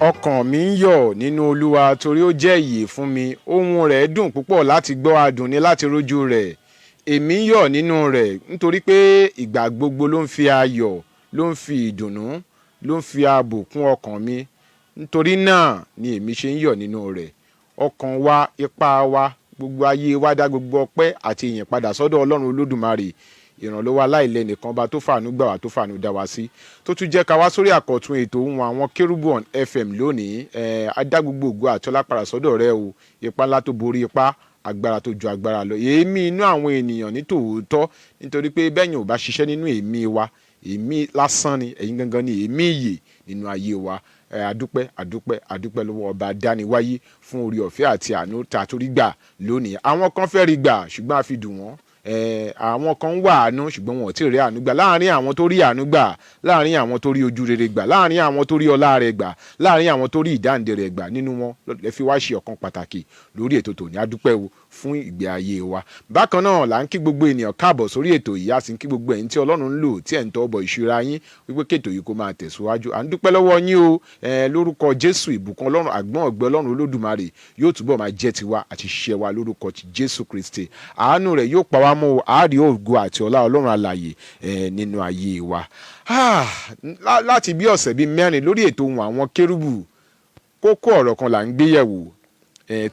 Ọkàn mi ń yọ̀ nínú Olúwa torí ó jẹ́ ìyè fún mi. Ohùn rẹ̀ dùn púpọ̀ láti gbọ́, adùn ni láti rójú rẹ̀. Èmi ń yọ̀ nínú rẹ̀ nítorí pé ìgbà gbogbo ló ń fi ayọ̀, ló ń fi ìdùnnú, ló ń fi ààbò kún ọkàn mi. Nítorí náà ni èmi ṣe ń yọ̀ nínú rẹ̀. Ọkàn wa, ipá wa, gbogbo ayé wa dá gbogbo ọpẹ́ àti ìyìn padà sọ́dọ̀ Ọlọ́run Olódùmarè, ìrànlọ́wọ́ aláìlẹ́nìkan, ọba tó fàánú gbà wá, tó fàánú dá wa sí, tó tún jẹ́ ká wá sórí àkọ́tún ètò Ohùn Àwọn Kérúbù on FM lónìí. Ẹ̀ adá gbogbo ògo àti ọlá padà sọ́dọ̀ rẹ o, ipá ńlá tó borí ipá, agbára tó ju agbára lọ, èémí inú àwọn ènìyàn ní tòótọ́, nítorí pé bẹ́yìn ò bá ṣiṣẹ́ nínú èémí wa, èémí lásán ni. Ẹ̀yin gangan ni èémí ìyè nínú ayé wa. Ẹ adúpẹ́, adúpẹ́, adúpẹ́ lọ́wọ́ ọba dániwáyé fún orí ọ̀fẹ́ àti àánú tá a torí gbà lónìí. Àwọn kan fẹ́ rí gbà, ṣùgbọ́n a fi dùn wọ́n. Àwọn kan ń wà àánú, ṣùgbọ́n wọn ò tí ì rí àánú gbà. Láàárín àwọn tó rí àánú gbà, láàárín àwọn tó rí ojú rere gbà, láàárín àwọn tó rí ọlá rẹ̀ gbà, láàárín àwọn tó rí ìdáǹdè rẹ̀ gbà, nínú wọn lè fi wá ṣe ọ̀kan pàtàkì lórí ètò tòní. Adúpẹ́ o fún ìgbé ayé wa. Bákan náà là ń kí gbogbo ènìyàn káàbọ̀ sórí ètò yìí. A sì ń kí gbogbo ẹ̀yin tí Ọlọ́run ń lò, tí ẹ̀ ń tọ́ bọ̀ ìṣúra yín wípé kétò yìí kó máa tẹ̀síwájú. À ń dúpẹ́ lọ́wọ́ yín o. Lórúkọ Jésù, ìbùkún Ọlọ́run, àgbọ̀n ọ̀gbẹ́ Ọlọ́run Olódùmarè yóò túbọ̀ máa jẹ́ tiwa àti ṣiṣẹ́ wa lórúkọ ti Jésù Kristi. Àánú rẹ̀ yóò pa wá mọ́ o. Àárí ògo àti ọlá Ọlọ́run alààyè nínú ayé wa. Láti bí ọ̀sẹ̀ bíi 4 lórí ètò Ohùn Àwọn Kérúbù, kókó ọ̀rọ̀ kan là ń gbé yẹ̀wò.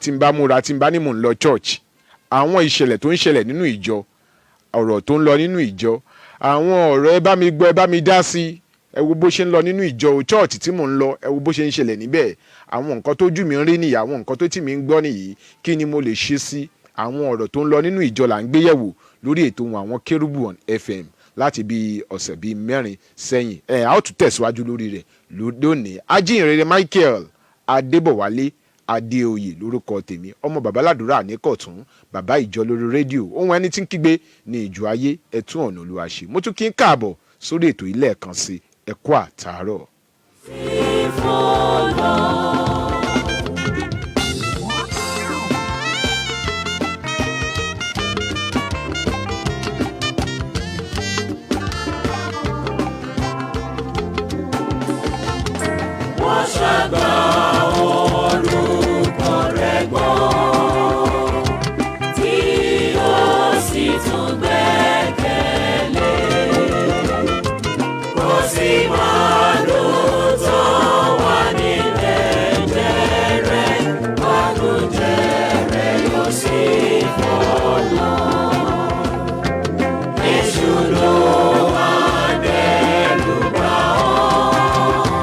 Tí n bá múra, tí n bá ní mò ń lọ church, àwọn ìṣẹ̀lẹ̀ tó ń ṣẹlẹ̀ nínú ìjọ, ọ̀rọ̀ tó ń lọ nínú ìjọ, àwọn ọ̀rọ̀ ẹ bá mi gbọ́, ẹ bá mi dá sí, ẹ wo bó ṣe ń lọ nínú ìjọ church tí mò ń lọ, ẹ wo bó ṣe ń ṣẹlẹ̀ níbẹ̀, àwọn nǹkan tójú mi ń rí nìyí, àwọn nǹkan tó tì mí ń gbọ́ nìyí, kí ni mo lè ṣe sí àwọn ọ̀rọ̀ tó ń lọ nínú ìjọ là ń gbé yẹ̀wò lórí ètò Ohùn Àwọn Kérúbù on FM láti bí ọ̀sẹ̀ bíi 4 sẹ́yìn. Ẹ a ó tún tẹ̀síwájú lórí rẹ̀ lónìí. Ajíhìnrere Michael Adébọ̀wálé Adéoyè lórúkọ tèmi, ọmọ babaládùúrà ní Kọ̀tún, bàbá ìjọ lórí rédíò, ohun ẹni tí ń kígbe ní ìjọ ayé, ẹtún ọ̀nà Olúwa ṣe. Mo tún kí ń káàbọ̀ sórí ètò ilé ẹ̀kan sí. Ẹ̀kú àtàárọ̀. Follow. Wọ́n ṣàgbà orúkọ rẹ̀ gbọ́, tí ó sì tún gbẹ́kẹ̀lé. Kò sí màálù tó wà nílẹ̀ jẹ́rẹ̀, bànújẹ́ rẹ̀ yóò sì fọ́ lọ. Èṣù ló máa dẹ́rù bà ọ́,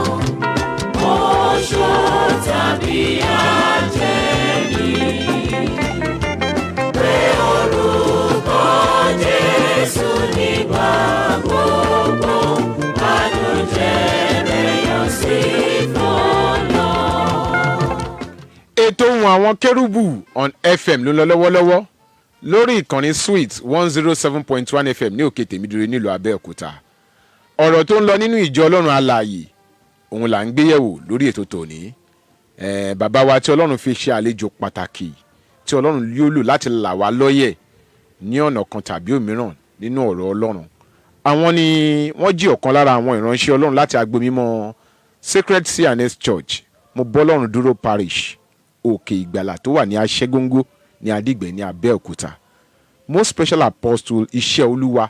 oṣó tàbí àjẹ́ ni. Pé orúkọ Jésù nígbà gbogbo, bànújẹ́ rẹ̀ yóò sì fọ́ lọ. Ètò Ohùn Àwọn Kérúbù on FM ló ń lọ lọ́wọ́lọ́wọ́ lórí ìkànnì Sweet 107.1 FM ní Òkè Tèmídìrẹ nílùú Abẹ́òkúta. Ọ̀rọ̀ tó ń lọ nínú ìjọ Ọlọ́run alààyè, òun là ń gbé yẹ̀wò lórí ètò tòní. Bàbá wa tí Ọlọ́run fi ṣe àlejò pàtàkì, tí Ọlọ́run yóò lò láti là wá lọ́yẹ̀ ní ọ̀nà kan tàbí òmíràn nínú ọ̀rọ̀ Ọlọ́run, àwọn ni wọ́n jí ọ̀kan lára àwọn ìránṣẹ́ Ọlọ́run láti agbo mímọ́ Sacred C&S Church, Mo Bọ́lọ́run Dúró Parish, Òkè Ìgbàlà, tó wà ní Aṣẹ́góńgó ní Adígbẹ́ ní Abẹ́òkúta, Most Special Apostle Iṣẹ́ Olúwa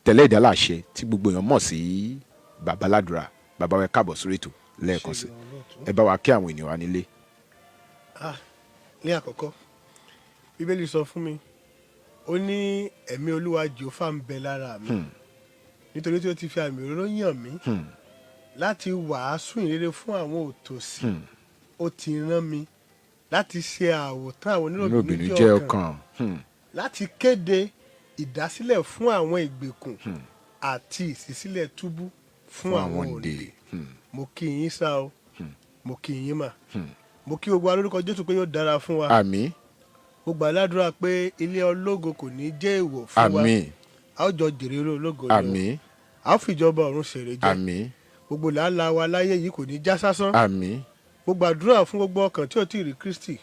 Tẹ̀lé Ìdálàṣẹ, tí gbogbo èèyàn mọ̀ sí Babaládùra. Bàbá wa, ẹ káàbọ̀ sórí ètò lẹ́ẹ̀kan sí. Ẹ bá wa kí àwọn ènìyàn wa nílé. Ah, ní àkọ́kọ́, Bíbélì sọ fún mi, ó ní ẹ̀mí Olúwa Jèhófà ń bẹ lára mi, nítorí tí ó ti fi àmì òróró yàn mí láti wàásù ìrere fún àwọn òtòṣì. Ó ti rán mi láti ṣe àwòtán àwọn oníròbìnú oníròbìnú jẹ́ jẹ́ ọkàn ọkàn, láti kéde ìdásílẹ̀ fún àwọn ìgbèkùn àti ìṣísílẹ̀ túbú fún fún àwọn àwọn òǹdè. òǹdè. Mo kí yín sá o, mo kí yín mà, mo kí gbogbo wa lórúkọ Jésù pé yóò dára fún wa. Àmín. Mo gbà ládùúrà pé ilé ológo kò ní jẹ́ èèwọ̀ fún wa. Àmín. A ó jọ jèrè ilé ológo ni o. Àmín. A ó fìjọba ọ̀run ṣèrè jẹ. Àmín. Gbogbo làálàá wa láyé yìí kò ní já sásán. Àmín. Mo gbàdúrà fún gbogbo ọkàn tí ò tí ì rí Kristi,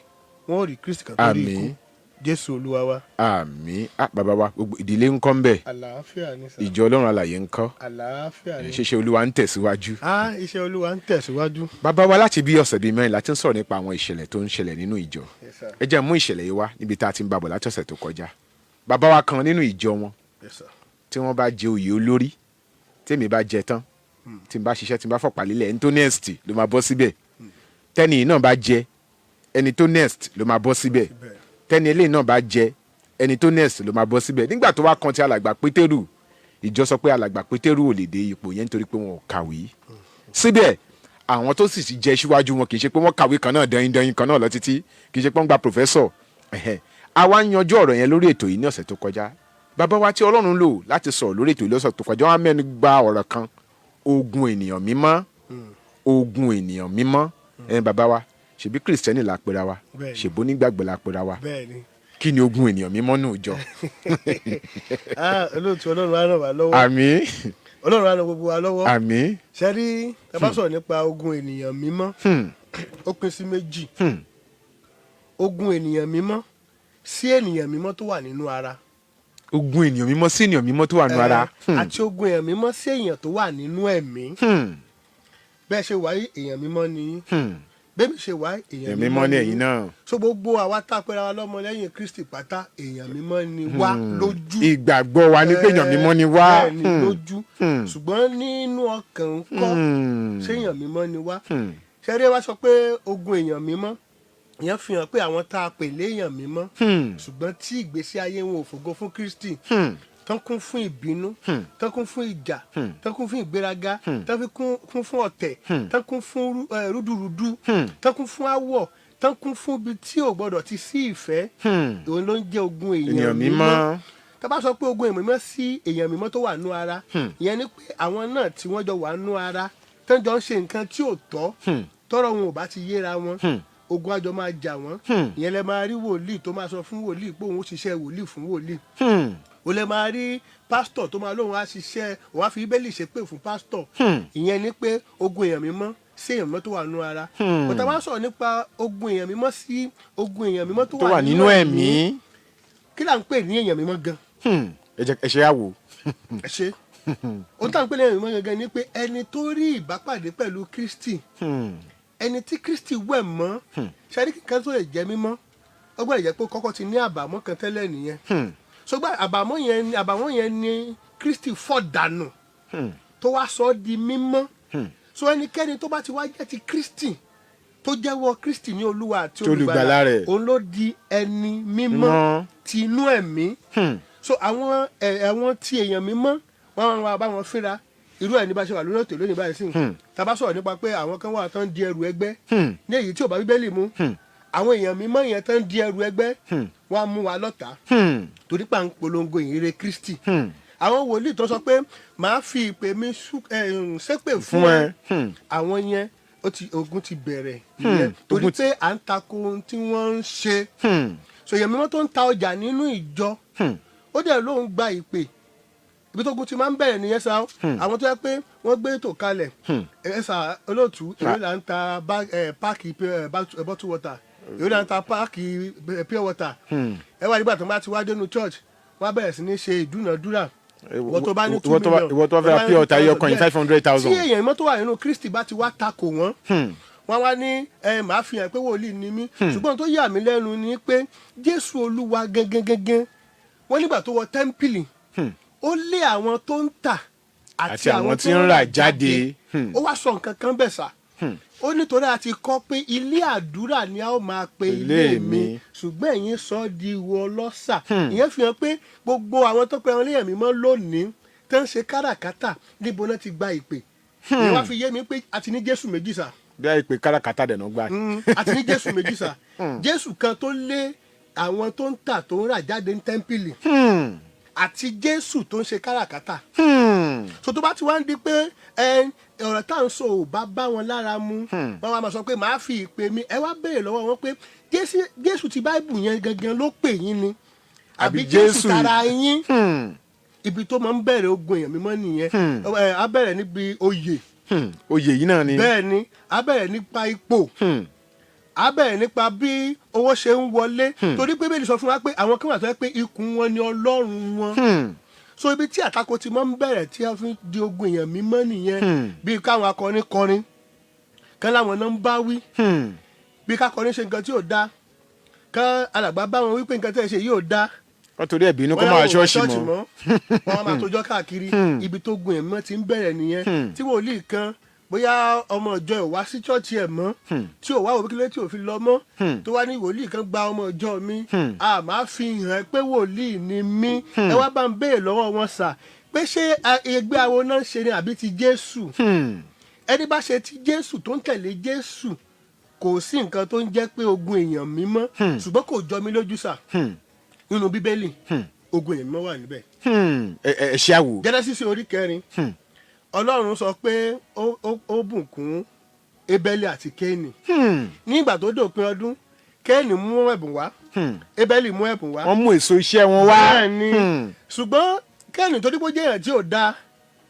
wọn ò rí Kristi kan tó rí ikú. Àmín. Jésù Olúwa wa. Àmín. Ah, bàbá wa, gbogbo ìdílé ńkọ́ ń bẹ̀? Àlàáfíà ni sà. Ìjọ Ọlọ́run alàyè ńkọ́? Àlàáfíà ni. Ṣíṣe Olúwa ń tẹ̀síwájú? Ah, iṣẹ́ Olúwa ń tẹ̀síwájú. Bàbá wa, láti bí ọ̀sẹ̀ 4 bíi la ti ń sọ̀rọ̀ nípa àwọn ìṣẹ̀lẹ̀ tó ń ṣẹlẹ̀ nínú ìjọ. Yes, sir. Ẹ jẹ́ mú ìṣẹ̀lẹ̀ yìí wá níbi tá a ti ń babọ̀ láti ọ̀sẹ̀ tó kọjá. Bàbá wa kan nínú ìjọ wọn, Yes, sir. tí wọ́n bá jẹ oyè olórí, tèmi bá jẹ tán, tí n bá ṣiṣẹ́, tí n bá fọ̀pá lílẹ̀, ẹni tó next ló máa bọ́ síbẹ̀. Tẹ́ni yìí náà bá jẹ, ẹni tó next ló máa bọ́ síbẹ̀. Tẹ́ni eléyìí náà bá jẹ, ẹni tó next ló máa bọ́ síbẹ̀. Nígbà tó wá kan ti alàgbà Pétérù, ìjọ sọ pé alàgbà Pétérù ò lè dé ipò yẹn nítorí pé wọn ò kàwé. Síbẹ̀, àwọn tó sì ti jẹ síwájú wọn, kì í ṣe pé wọ́n kàwé kan náà dẹ́yìn dẹ́yìn kan náà lọ títí, kì í ṣe pé wọ́n gba professor. Ẹ̀hẹ́n. A wá ń yanjú ọ̀rọ̀ yẹn lórí ètò yìí ní ọ̀sẹ̀ tó kọjá. Bàbá wa tí Ọlọ́run lò láti sọ̀rọ̀ lórí ètò yìí lọ́sẹ̀ tó kọjá, wọ́n á mẹ́nu gba ọ̀rọ̀ kan, ogun ènìyàn mímọ́. Ogun ènìyàn mímọ́. Ẹ̀ bàbá wa, ṣebí Kìrìsìtẹ́nì la pera wa? Bẹ́ẹ̀ni. Ṣèbó nígbàgbọ́ la pera wa? Bẹ́ẹ̀ni. Kí ni ogun ènìyàn mímọ́ nù jọ? Ah, olóòtú, Ọlọ́run á ràn wá lọ́wọ́. Àmín. Ọlọ́run á ràn gbogbo wa lọ́wọ́. Àmín. Ṣe rí, tá bá sọ̀rọ̀ nípa ogun ènìyàn mímọ́, ó pín sí méjì. Ogun ènìyàn mímọ́ sí ènìyàn mímọ́ tó wà nínú ara. Ogun ènìyàn mímọ́ sí ènìyàn mímọ́ tó wà nù ara. Àti ogun èèyàn mímọ́ sí èèyàn tó wà nínú ẹ̀mí. Bẹ́ẹ̀ ṣe wáyé, èèyàn mímọ́ ni yín. Bẹ́ẹ̀ mi ṣe wáyé, èèyàn Èèyàn mímọ́ ní ẹ̀yin náà. So gbogbo àwa tá a pera wa lọ́mọ lẹ́yìn Kristi pátá, èèyàn mímọ́ ni wá lójú. Ìgbàgbọ́ wa ní pé èèyàn mímọ́ ni wá. Bẹ́ẹ̀ ni lójú, ṣùgbọ́n nínú ọkàn ńkọ́? Ṣé èèyàn mímọ́ ni wá? Ṣẹ́rí, wá sọ pé ogun èèyàn mímọ́ ìyẹn fi hàn pé àwọn tá a pè léèyàn mímọ́, ṣùgbọ́n tí ìgbésí ayé wọn ò fògo fún Kristi, tán kún fún ìbínú, tán kún fún ìjà, tán kún fún ìgbéraga, tán fi kún fún ọ̀tẹ̀, tán kún fún rúdurùdu, tán kún fún áwọ̀, tán kún fún ibi tí ò gbọdọ̀ ti sí ìfẹ́, òun ló ń jẹ́ ogun èèyàn Ènìyàn mímọ́. mímọ́. Tá bá sọ pé ogun èèyàn mímọ́ sí èèyàn mímọ́ tó wà nú ara, ìyẹn ni pé àwọn náà tí wọ́n jọ wà nú ara, tán jọ ń ṣe nǹkan tí ò tọ́, tọ́rọ̀ wọn ò bá ti yéra wọn, ogun àjọ máa jà wọ́n. Ìyẹn lẹ máa rí wòlíì tó máa sọ fún wòlíì pé òun ó ṣiṣẹ́ wòlíì fún wòlíì. O lè máa rí pásítọ̀ tó máa lóun á ṣiṣẹ́, òun á fi Bíbélì ṣépè fún pásítọ̀. Ìyẹn ni pé ogun èèyàn mímọ́ sí èèyàn mímọ́ tó wà nínú ara. Bọ́tà wá sọ̀rọ̀ nípa ogun èèyàn mímọ́ sí ogun èèyàn mímọ́ tó tó wà nínú ẹ̀mí. Kí là ń pè ní èèyàn mímọ́ gan? Ẹ jẹ́ ẹ ṣe á wò. Ẹ ṣe. Ohun tá à ń pè ní èèyàn mímọ́ gangan ni pé ẹni tó rí ìbápàdé pẹ̀lú Kristi, ẹni tí Kristi wẹ̀ mọ́. Ṣáà kíkan tó lè jẹ́ mímọ́, ó gbọ́dọ̀ jẹ́ pé ó kọ́kọ́ ti ní àbàmọ́ kan tẹ́lẹ̀ nìyẹn. Ṣùgbọ́n àbàmọ́ yẹn ni Kristi fọ̀ dànù, tó wá sọ ọ́ di mímọ́. So ẹnikẹ́ni tó bá ti wá jẹ́ ti Kristi, tó jẹ́wọ́ Kristi ní Olúwa àti Tí olùgbàlà rẹ̀, òun ló di ẹni mímọ́ Mímọ́. ti inú ẹ̀mí. So àwọn ẹ àwọn tí èèyàn mímọ́, wọn máa bá wọn fínra. Irú ẹ̀ ní bá ṣe wà lórí ètò lónìí báyìí sí, tá a bá sọ̀rọ̀ nípa pé àwọn kan wà tán di ẹrù ẹgbẹ́ ní èyí tí ò bá Bíbélì mu, àwọn èèyàn mímọ́ yẹn tán di ẹrù ẹgbẹ́, wọ́n á mú wa lọ́tàá torí pa ń polongo ìhìnrere Kristi. Àwọn wòlíì tó sọ pé màá fi ìpè mi ṣépè fún Fún ẹ, ẹ. Àwọn yẹn ó ti ogun ti bẹ̀rẹ̀ nìyẹn, torí Ogun ti- pé à ń tako ohun tí wọ́n ń ṣe. So èèyàn mímọ́ tó ń ta ọjà nínú ìjọ, ó dẹ̀ lóun gba ìpè, ibi tó gun ti máa ń bẹ̀rẹ̀ nìyẹn sá. Àwọn tó yẹ pé wọ́n gbé ètò kalẹ̀, ẹ sà olóòtú, èló là ń ta pack bottle water? Èló là ń ta pack pure water? Ẹ wá nígbà tó bá ti wá dénú church, wọ́n á bẹ̀rẹ̀ sí ní ṣe ìdúnàdúrà. Ìwọ tó bá ní two Ìwọ tó bá- million, ìwọ tó bá fẹ́ ra pure water yọ kan yìí, 500,000. Tí èèyàn mọ́tò wà nínú Kristi bá ti wá takò wọ́n, wọ́n wá ní ẹ màá fi hàn pé wòlíì ni mí. Ṣùgbọ́n tó yà mí lẹ́nu ni pé Jésù Olúwa gẹ́gẹ́ gẹ́gẹ́, wọ́n nígbà tó wọ tẹ́ḿpìlì, ó lé àwọn tó ń tà Àti àwọn tí ń rà jáde. Ó wá sọ nǹkan kan bẹ̀ sà, ó nítorí a ti kọ́ pé ilé àdúrà ni a ó máa pe ilé Ilé mi, mi. ṣùgbọ́n ẹ̀yin sọ ọ́ di ìwọ ọlọ́ṣà. Ìyẹn fi hàn pé gbogbo àwọn tó pe àwọn léèyàn mímọ́ lónìí tó ń ṣe káràkátà, níbo náà ti gba ìpè? Ìyẹn wá fi yé mi pé a ti ní Jésù méjì sà. Bí i pé káràkátà dẹ̀ náà gbà. A ti ní Jésù méjì sà. Jésù kan tó lé àwọn tó ń tà tó ń rà jáde ní tẹ́ḿpìlì, àti Jésù tó ń ṣe káràkátà. So tó bá ti wá ń di pé ẹ ọ̀rọ̀ tá à ń sọ ò bá bá wọn lára mu, wọ́n wá máa sọ pé màá fi ìpè mi. Ẹ wá béèrè lọ́wọ́ wọn pé Jésù ti Báìbù yẹn gangan ló pè yín ni, àbí Àbí Jésù Jésù- tara yín? Ibi tó máa ń bẹ̀rẹ̀ ogun èèyàn mímọ́ nìyẹn. Ẹ á bẹ̀rẹ̀ níbi oyè. Oyè yìí náà ni. Bẹ́ẹ̀ ni, á bẹ̀rẹ̀ nípa ipò. Á bẹ̀rẹ̀ nípa bí owó ṣe ń wọlé, torí pé Bíbélì sọ fún wa pé àwọn kan wà tó yẹ pé ikùn wọn ni ọlọ́run wọn. So ibi tí àtakò ti máa ń bẹ̀rẹ̀ tí a fi di ogun èèyàn mímọ́ nìyẹn. Bí káwọn akọrin kọrin kán láwọn náà ń bá wí, bí kákọrin ṣe nǹkan tí ò dáa, kán alàgbà bá wọn wípé nǹkan tí ẹ ṣe yìí ò dáa. Wọ́n torí ẹ̀ bínú kó Wọ́n máa láwọn ò ṣọ́ọ̀ṣì mọ́. Wọ́n á máa tójọ́ káàkiri. Ibi tó gun ẹ̀mọ́ ti ń bẹ̀rẹ̀ nìyẹn. Tí wòlíì kan, bóyá ọmọ ìjọ ẹ̀ wá sí church ẹ̀ mọ́, tí ò wá òbí kílé tí ò fi lọ mọ́, tó wá ní wòlíì kan gba ọmọ ìjọ mi, a máa fi hàn ẹ́ pé wòlíì ni mí. Ẹ wá bá ń béèrè lọ́wọ́ wọn sà pé ṣé ẹgbẹ́ awo náà ń ṣe ni àbí ti Jésù? Ẹni bá ṣe ti Jésù, tó ń tẹ̀lé Jésù, kò sí nǹkan tó ń jẹ́ pé ogun èèyàn mímọ́. Ṣùgbọ́n kò jọ mí lójú sà, nínú Bíbélì ogun èèyàn mímọ́ wà níbẹ̀. Ẹ ẹ ṣe àwò. Genesis orí 4, Ọlọ́run sọ pé ó bùkún Ebeli àti Kéènì. Nígbà tó dòpin ọdún, Kéènì mú ẹ̀bùn wá, Ebeli mú ẹ̀bùn wá. Wọ́n mú èso iṣẹ́ wọn wá. Bẹ́ẹ̀ ni. Ṣùgbọ́n Kéènì tó dípò jẹ́ èèyàn tí ò dáa,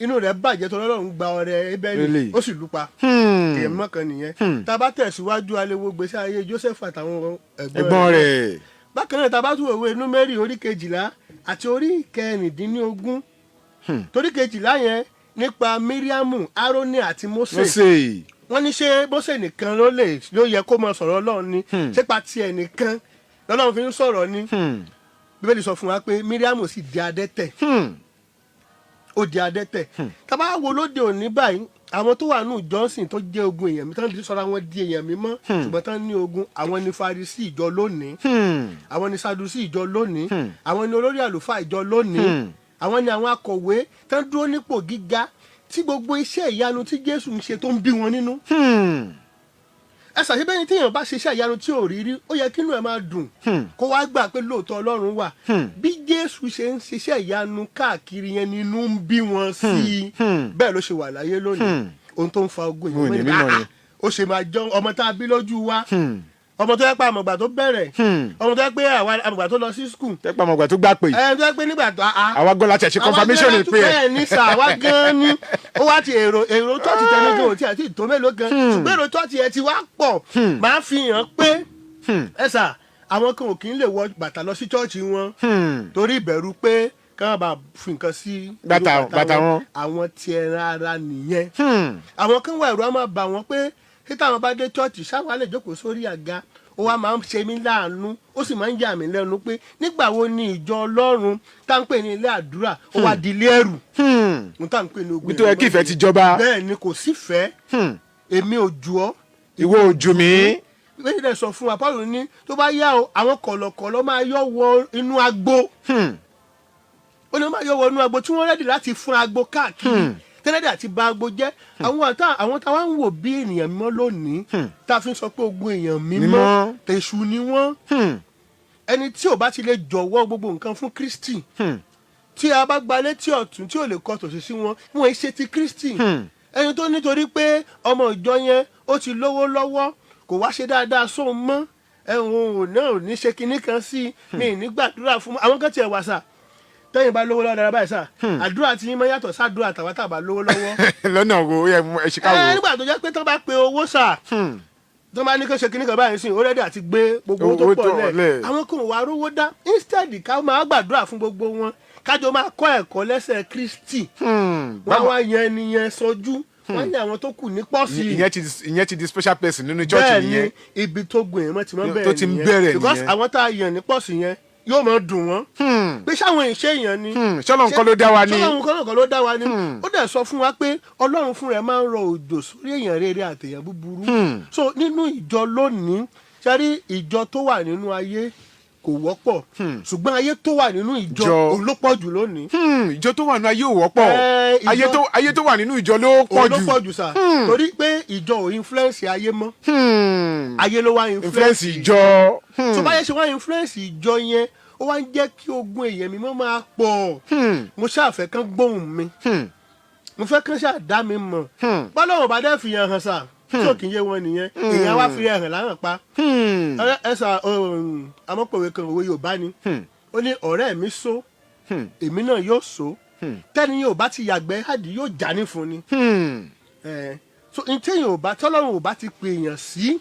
inú rẹ̀ bàjẹ́ tó Ọlọ́run gba ọrẹ Ebeli, Really? ó sì lù pa. Èèyàn mímọ́ kan nìyẹn. Tá a bá tẹ̀síwájú, a lè wo gbèsè ayé Joseph àtàwọn ẹ̀gbọ́n ẹ̀gbọ́n rẹ̀. rẹ̀. Bákan náà, tá a bá tún òwe Númérì orí 12 àti orí 16, torí 12 yẹn nípa Míríámù, Árónì àti Mósè. Mósè. Wọ́n ní ṣé Mósè nìkan ló lè ló yẹ kó máa sọ̀rọ̀ Ọlọ́run ni? Ṣé pa tiẹ̀ nìkan lọ́lọ́run fi ń sọ̀rọ̀ ni? Bíbélì sọ fún wa pé Míríámù sì di adẹ́tẹ̀. Ó di adẹ́tẹ̀. Tá a bá wo lóde òní báyìí, àwọn tó wà nù Johnson tó jẹ́ ogun èèyàn mi tán ti sọra wọn di èèyàn mímọ́, ṣùgbọ́n tán ní ogun, àwọn ní Farisí ìjọ lónìí, àwọn ní Sadusi ìjọ lónìí, àwọn ní olórí àlùfáà ìjọ lónìí, àwọn ní àwọn akọ̀wé tán dúró nípò gíga, tí gbogbo iṣẹ́ ìyanu tí Jésù ń ṣe tó ń bí wọn nínú. Ẹ ṣàṣebẹ́ni tí èèyàn bá ṣe iṣẹ́ ìyanu tí ò rí rí, ó yẹ kínú ẹ̀ máa dùn, kó wá gbà pé lóòótọ́ Ọlọ́run wà. Bí Jésù ṣe ń ṣiṣẹ́ ìyanu káàkiri yẹn nínú ń bí wọn sí i. Bẹ́ẹ̀ ló ṣe wà láyé lónìí. Ohun tó ń fa ogun Òun ìyẹn ní mímọ́ mọ́ ni. ó ṣe máa jọ ọmọ tá a bí lójú wa, ọmọ tó yẹ pé àmọ̀gbà tó bẹ̀rẹ̀, ọmọ tó yẹ pé àwa àmọ̀gbà tó lọ sí school, Tẹ́pẹ́ àmọ̀gbà tó gbà pé. Ẹ tó yẹ pé nígbà tó a Àwa gan láti ẹ̀ ṣe confirmation àwa ìpè ẹ̀. bẹ́ẹ̀ ni sà, àwa gan ni ó wá ti èrò church tẹ́lẹ̀ gan òtí àti ìtò mélòó gan, ṣùgbọ́n èrò church yẹn ti wá pọ̀, máa fi hàn pé ẹ sà, àwọn kan ò kí ń lè wọ bàtà lọ sí church wọn torí ìbẹ̀rù pé káwọn bá fi nǹkan sí irú Bàtà wọn. Àwọn ti ẹran ara nìyẹn. Àwọn kan wà, ẹ̀rù á máa bà wọ́n pé tí táwọn bá dé church, sáwọn á lè jókòó sórí àga. Ó wá máa ń ṣe mí láàánú, ó sì máa ń yà mí lẹ́nu pé nígbà wo ni ìjọ Ọlọ́run tá ń pè ní ilé àdúrà ó wá di ilé ẹ̀rù? N tá ń pè ní ogun Nítorí kí ìfẹ́ ti jọba. Bẹ́ẹ̀ ni, kò sífẹ̀ẹ́. Èmi ò jù ọ́, Ìwọ ojú mi. Ìwé ìdẹ̀ sọ fún wa, Paul ní tó bá yá o, àwọn kọ̀lọ̀kọ̀lọ̀ máa yọ wọ inú agbo. Ó ní wọ́n máa yọ wọ inú agbo tí wọ́n ready láti fún agbo káàkiri tẹ́lẹ̀dẹ̀ àti ba agbo jẹ́. Àwọn táwa ń wò bí ènìyàn mímọ́ lónìí, tá a fi ń sọ pé ogun èèyàn mímọ́, Mímọ́. tèṣù ni wọ́n. Ẹni tí ò bá ti lè jọ̀wọ́ gbogbo nǹkan fún Kristi, tí a bá gba létí ọ̀tún tí ò lè kọ tòsí sí wọn, wọn ì ṣe ti Kristi. Ẹni tó nítorí pé ọmọ ìjọ yẹn ó ti lówó lọ́wọ́, kò wá ṣe dáadáa sóun mọ́, ẹ̀hún ò náà ò ní ṣe kinní kan sí i, mi ì ní gbàdúrà fún àwọn kan tiẹ̀ wà sà. Tẹ́yìn bá lówó lọ́wọ́ dára báyìí sà, àdúrà tí yín máa yàtọ̀ sádùúrà tàwa tàbá lówó lọ́wọ́. Lọ́nà wo? Ó yẹ ẹ ṣe ká Ẹ wò. nígbà tó jẹ́ pé tán bá pe owó sà, tó bá ní kó ṣe kinní kan báyìí sìn, ó ready àti gbé gbogbo owó tó Owó pọ̀ tó lẹ̀. lẹ̀. Àwọn kan ò wá rówó dá. Instead ká máa gbàdúrà fún gbogbo wọn, kájọ máa kọ́ ẹ̀kọ́ lẹ́sẹ̀ Kristi, wọ́n wá yan ẹni yẹn sọjú, wọ́n yan àwọn tó kù ní pọ́ọ̀sì. Ìyẹn ti di special person nínú church Bẹ́ẹ̀ nìyẹn. ni, ibi tó gun èèyàn ti máa ń bẹ̀rẹ̀ Tó ti ń nìyẹn. bẹ̀rẹ̀ Because nìyẹn. àwọn tá a yàn ní pọ́ọ̀sì yẹn, yóò máa dùn wọ́n pé sáwọn ìṣe èèyàn ni. Ṣọ́lọ́run kọ́ ló dá wa ní. Ṣọ́lọ́run kọ́ ló dá wa ní. Ó dẹ̀ sọ fún wa pé Ọlọ́run fún rẹ̀ máa ń rọ òjò sórí èèyàn rere àtèèyàn búburú. So nínú ìjọ lónìí, sẹ́rí ìjọ tó wà nínú ayé kò wọ́pọ̀, ṣùgbọ́n ayé tó wà nínú ìjọ Ìjọ. òun ló pọ̀ jù lónìí. Ìjọ tó wà nínú ayé ò wọ́pọ̀. Ayé tó wà nínú ìjọ ló pọ̀ Òun ló jù. pọ̀ jù sà, torí pé ìjọ ò influence ayé mọ́, ayé ló wá influence influence ìjọ. Tó bá yẹ ṣe wá influence ìjọ yẹn, ó wá ń jẹ́ kí ogun èèyàn mímọ́ máa pọ̀. Mo ṣàfẹ́ kán gbóhùn mi, mo fẹ́ kán ṣáà dá mi mọ̀. Bọ́lọ́wọ́n bá dẹ́ fi hàn hàn sà, tí ò kì í yé wọn nìyẹn, èèyàn wá fi hàn láhàn pa. Ẹ sà, amọ́pọ̀wé kan, òwe Yorùbá ni, ó ní ọ̀rẹ́ mi só, èmi náà yóò só. Tẹ́ni yóò bá ti yàgbẹ́ àdí yóò já ní fún ni. So n téèyàn ò bá, tọ́lọ́run ò bá ti pè èèyàn sí,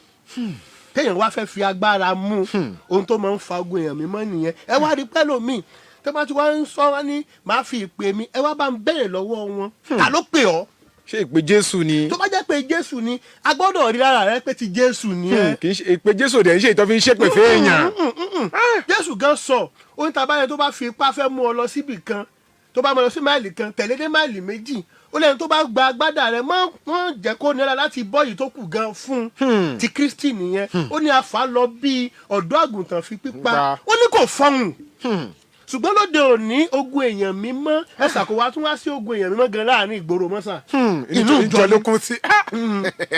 Téèyàn wá fẹ́ fi agbára mú ohun tó máa ń fa ogun èèyàn mímọ́ nìyẹn. Ẹ wá rí pẹ́lòmíì tó bá ti wá ń sọ wá ní màá fi ìpè mi, ẹ wá bá ń béèrè lọ́wọ́ wọn, ta ló pè ọ́? Ṣé ìpè Jésù ni? Tó bá jẹ́ pé Jésù ni, a gbọ́dọ̀ rí lára rẹ pé ti Jésù ni ẹ. Kì í ṣe ìpè Jésù dẹ̀ ń ṣe ìtọ́ fi ń ṣépè fẹ́ẹ̀yàn. Jésù gan sọ ohun tá a bá yẹn, tó bá fi ipá fẹ́ mú ọ lọ síbì kan, tó bá mú ọ lọ sí máìlì 1, tẹ̀lé dé máìlì 2. Ó lẹ́yìn tó bá gba agbádá rẹ mọ́, wọ́n jẹ́ kó nira láti bọ́ yìí tó kù gan fún un. Ti Kristi nìyẹn. Ó ní afá lọ bí ọ̀dọ́ àgùntàn fi pípa. Pa. Ó ní kò fọhùn. Ṣùgbọ́n lóde òní, ogun èèyàn mímọ́ ẹ̀sà kò wá tún wá sí ogun èèyàn mímọ́ gan láàrin ìgboro mọ́sà. Inú ìjọ ló kún sí.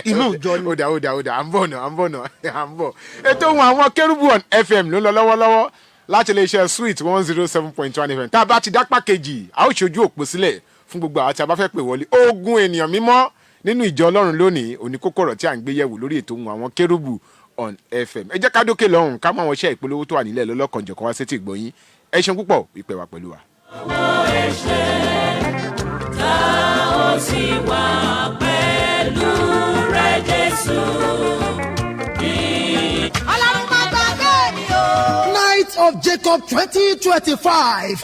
Inú ìjọ ni. Ó dà, ó dà, ó dà. À ń bọ̀ náà, à ń bọ̀ náà, à ń bọ̀. Ètò ohun àwọn Kérúbù on FM ló ń lọ lọ́wọ́lọ́wọ́ láti iléeṣẹ́ Sweet 107.1 FM. Tá a bá ti dápá kejì, a ó ṣojú òpó sílẹ̀ fún gbogbo àwọn tí a bá fẹ́ pè wọlé. Ogun ènìyàn mímọ́ nínú ìjọ Ọlọ́run lónìí òní, kókó ọ̀rọ̀ tí à ń gbé yẹ̀wò lórí ètò ohun àwọn Kérúbù on FM. Ẹ jẹ́ ká dókè lọ́hùn, ká mọ àwọn iṣẹ́ ìpolówó tó wà nílẹ̀ lọ́lọ́kanjọ̀kan wá sétí ìgbọ̀nyín. Ẹ ṣeun púpọ̀ ìpè wá pẹ̀lú wa. Ẹ̀ṣẹ̀ tá ó sì wà pẹ̀lú rẹ̀, Jésù. Ọlọ́run má gbàgbé mi o. Night of Jacob 2025.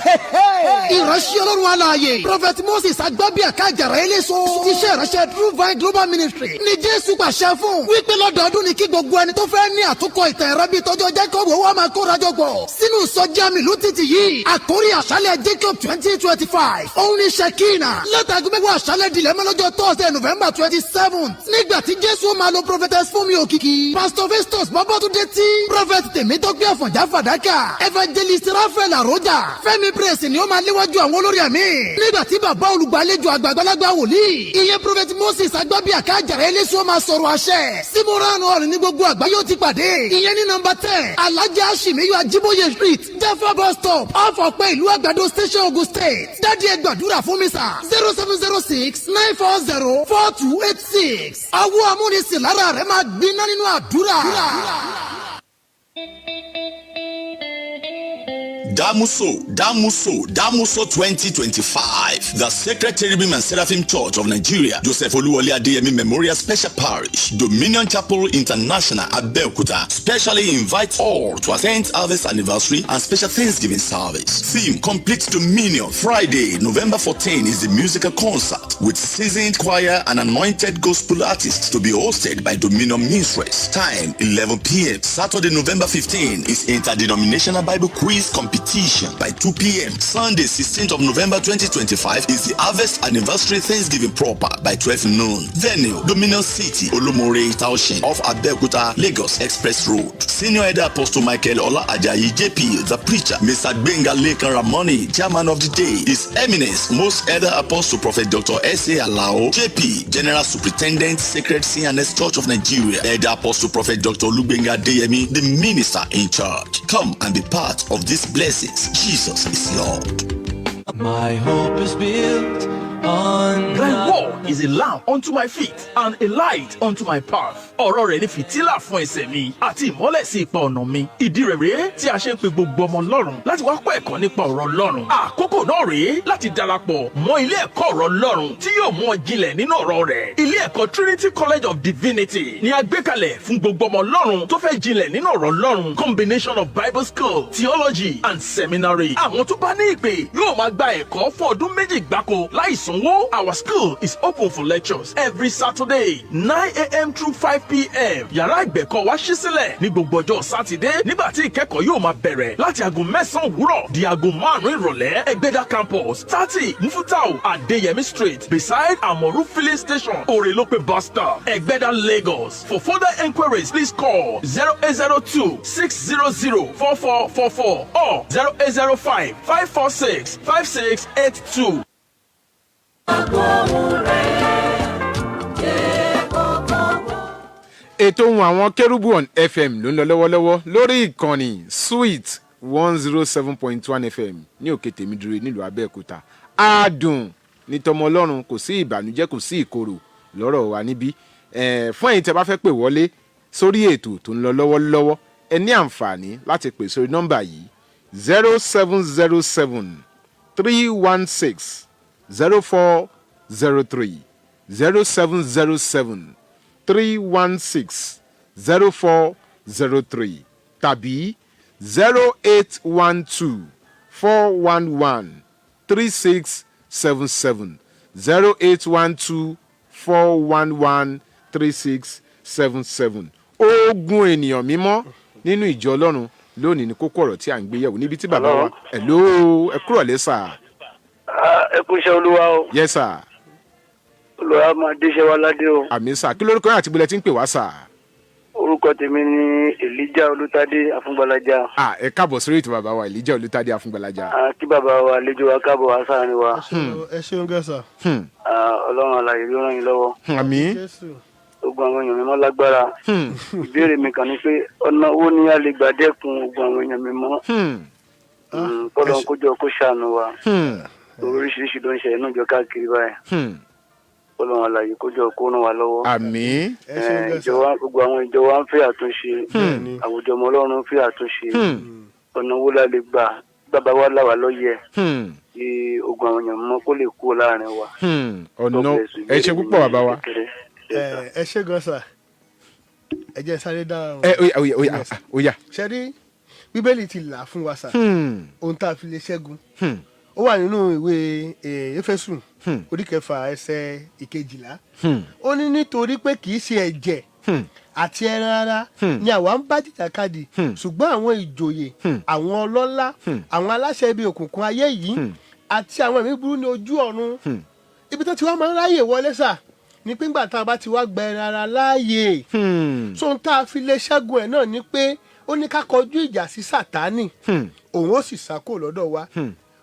Ìránṣẹ́ Ọlọ́run alààyè, Prophet Moses Agbábíàká Àjàrà Eléso. Iṣẹ́ ìránṣẹ́ True Vine Global Ministry ní Jésù pàṣẹ fún wípé lọ́dọọdún ni kí gbogbo ẹni tó fẹ́ ní àtúnkọ ìtàn ẹ̀rọ bíi tọ́jọ́ Jacob owó máa kórajọ pọ̀ sínú ìsọjí àmì ìlú títì yìí. Àkórí àṣálẹ̀ Jacob 2025 òun ní Shekinah. Látàgọ́ 10 àṣálẹ̀ dilẹ̀ mọ́lọ́jọ́ Thursday, November 27, nígbà tí Jésù máa lo Prophetess Fúnmi Òkìkí, Pastor Festus Babatunde tí Prophet Tèmítọ́pẹ́ Àfọ̀njá Fàdákà, Evangelist Raphael Àròjà, Fẹ́mi Praise ni ó máa léwájú àwọn olórí ẹ̀mí, nígbà tí bàbá olùgbàlejò àgbàgbàlagbà wòlíì, ìyẹn Prophet Moses Agbábíàká Àjàrà Eléṣu, máa sọ̀rọ̀ àṣẹ. Simuran Hall ní gbogbo àgbáyé ó ti pàdé, ìyẹn ní number 10, Alhaji Ashimiyu Ajiboye Street, Jaffa bus stop, off Ọ̀pẹ Ìlú Àgbàdo Station, Ogun State. Daddy, ẹ gbàdúrà fún mi sà, 07069404286. Ọwọ́ amúnisìn lára rẹ̀ máa gbiná nínú àdúrà. Damuso, Damuso, Damuso 2025. The Sacred Cherubim and Seraphim Church of Nigeria, Joseph Oluwole Adeyemi Memorial Special Parish, Dominion Chapel International, Abeokuta, specially invites all to attend Harvest Anniversary and Special Thanksgiving Service. Theme: Complete Dominion. Friday, November 14 is the musical concert with seasoned choir and anointed gospel artists to be hosted by Dominion Minstrels. Time: 11 p.m. Saturday, November 15 is Interdenominational Bible Quiz Competition by 2 p.m. Sunday, 16th of November 2025 is the Harvest Anniversary Thanksgiving proper by 12 noon. Venue: Dominion City, Olomore Township, off Abeokuta, Lagos Express Road. Senior Elder Apostle Michael Ola Ajayi JP, the preacher. Mr. Gbenga Lekan Ramoni, chairman of the day. His Eminence, Most Elder Apostle Prophet Dr. S.A. Alao, JP, General Superintendent, Sacred CNS Church of Nigeria. Elder Apostle Prophet Dr. Olugbenga Adeyemi, the minister in charge. Come and be part of these blessings. Jesus is Lord. My hope is built on Thy word is a lamp unto my feet and a light unto my path. Ọ̀rọ̀ rẹ̀ ni fìtílà fún ẹsẹ̀ mi àti ìmọ́lẹ̀ sí ipa ọ̀nà mi. Ìdí rẹ̀ rèé tí a ṣe ń pe gbogbo ọmọ Ọlọ́run láti wá kọ́ ẹ̀kọ́ nípa ọ̀rọ̀ Ọlọ́run. Àkókò náà rèé láti darapọ̀ mọ́ ilé ẹ̀kọ́ ọ̀rọ̀ Ọlọ́run tí yóò mú ọ jinlẹ̀ nínú ọ̀rọ̀ rẹ̀. Ilé ẹ̀kọ́ Trinity College of Divinity ni a gbé kalẹ̀ fún gbogbo ọmọ Ọlọ́run tó fẹ́ jinlẹ̀ nínú ọ̀rọ̀ Ọlọ́run. Combination of Bible school, theology and seminary. Àwọn tó bá ní ìpè yóò máa gba ẹ̀kọ́ fún ọdún 2 gbáko láì sanwó. Our school is open for lectures every Saturday, 9 a.m. through 5 p.m. Yàrá ìgbẹ̀kọ́ wa ṣí sílẹ̀ ní gbogbo ọjọ́ Sátidé, nígbà tí ìkẹ́kọ̀ọ́ yóò máa bẹ̀rẹ̀ láti aago 9 òwúrọ̀ di aago 5 ìrọ̀lẹ́. Ẹgbẹ́dá Campus, 30 Mufutau Adeyemi Street, beside Amoru Filling Station, Orelope Bus Stop, Ẹgbẹ́dá, Lagos. For further enquiries, please call 0802 600 4444 or 0805 546 5682. Agbóhùn rẹ̀ jẹ́ kókó. Ètò ohun àwọn Kérúbù on FM ló ń lọ lọ́wọ́lọ́wọ́ lórí ìkànnì Sweet 107.1 FM ní Òkè Tèmídire nílùú Abẹ́òkúta. Àádùn ní tọmọ Ọlọ́run, kò sí ìbànújẹ́, kò sí ìkorò lọ́rọ̀ wa níbí. Fún ẹ̀yin tí a bá fẹ́ pè wọlé sórí ètò tó ń lọ lọ́wọ́lọ́wọ́, ẹ ní àǹfààní láti pè sórí nọ́mbà yìí: 07073160403, 070731604. 03 tàbí 0812 411 3677, 0812 411 3677. Ogun ènìyàn mímọ́ nínú ìjọ Ọlọ́run lónìí ní kókó ọ̀rọ̀ tí à ń gbé yẹ̀wò níbi tí bàbá wa. Hello, ẹ kúrọ̀lẹ́ sà. Ẹ kú iṣẹ́ Olúwa o. Yes sir. Olúwa máa déṣẹ́ wa ládé o. Àmín sà. Kí lórúkọ yín àti ibo lẹ ti ń pè wá sà? Orúkọ tèmi ni Elijah Olútadé Àfúngbàlájà. Ah, ẹ káàbọ̀ sórí ètò, bàbá wa Elijah Olútadé Àfúngbàlájà. Ah, kí bàbá wa àlejò wa káàbọ̀ wá sáàrin wa. Ẹ ṣeun gan sà. Ah, Ọlọ́run àlàyé ló ràn yín lọ́wọ́. Àmín. Jésù. Ogun àwọn èèyàn mímọ́ lágbára. Ìbéèrè mi kàn ní pé ọ̀nà wo ni a lè gbà dẹ́kun ogun àwọn èèyàn mímọ́? Kọ́lọ́n kójọ kó ṣàánú wa. Oríṣiríṣi ló ń ṣẹlẹ̀ náà jọ káàkiri báyìí. Kọ́lọ́n àlàyé kójọ kó ràn wá lọ́wọ́. Àmín. Ẹ ṣeun gan sà. Ìjọ wa, gbogbo àwọn ìjọ wa ń fẹ́ àtúnṣe. Àwùjọ ọmọ Ọlọ́run ń fẹ́ àtúnṣe. Ọ̀nà wo la lè gbà bàbá wa là wá lọ́yẹ̀ kí ogun àwọn èèyàn mọ́ kó lè kúrò láàrin wa? Ọ̀nà God bless you. Ẹ ṣe púpọ̀, bàbá wa. Ẹ ṣe gan sà. Ẹ jẹ́ sáré dáhùn. Ẹ oya oya oya oya. Ṣe rí, Bíbélì ti là fún wa sà, ohun tá a fi lè ṣẹ́gun. Ó wà nínú ìwé Éfésù orí 6 ẹsẹ̀ 12. Ó ní nítorí pé kì í ṣe ẹ̀jẹ̀ àti ẹran ara ni àwa ń bá jìjàkadì, ṣùgbọ́n àwọn ìjòyè, àwọn ọlọ́lá, àwọn aláṣẹ ibi òkùnkùn ayé yìí àti àwọn ẹ̀mí burú ní ojú ọ̀run. Ibi tó ti wá máa ń ráyè wọlé sà ní pé ńgbà tá a bá ti wá gba ẹran ara láàyè. So ohun tá a fi lè ṣẹ́gun ẹ̀ náà ni pé ó ní ká kọjú ìjà sí Sátánì, òun ó sì sá kúrò lọ́dọ̀ wa.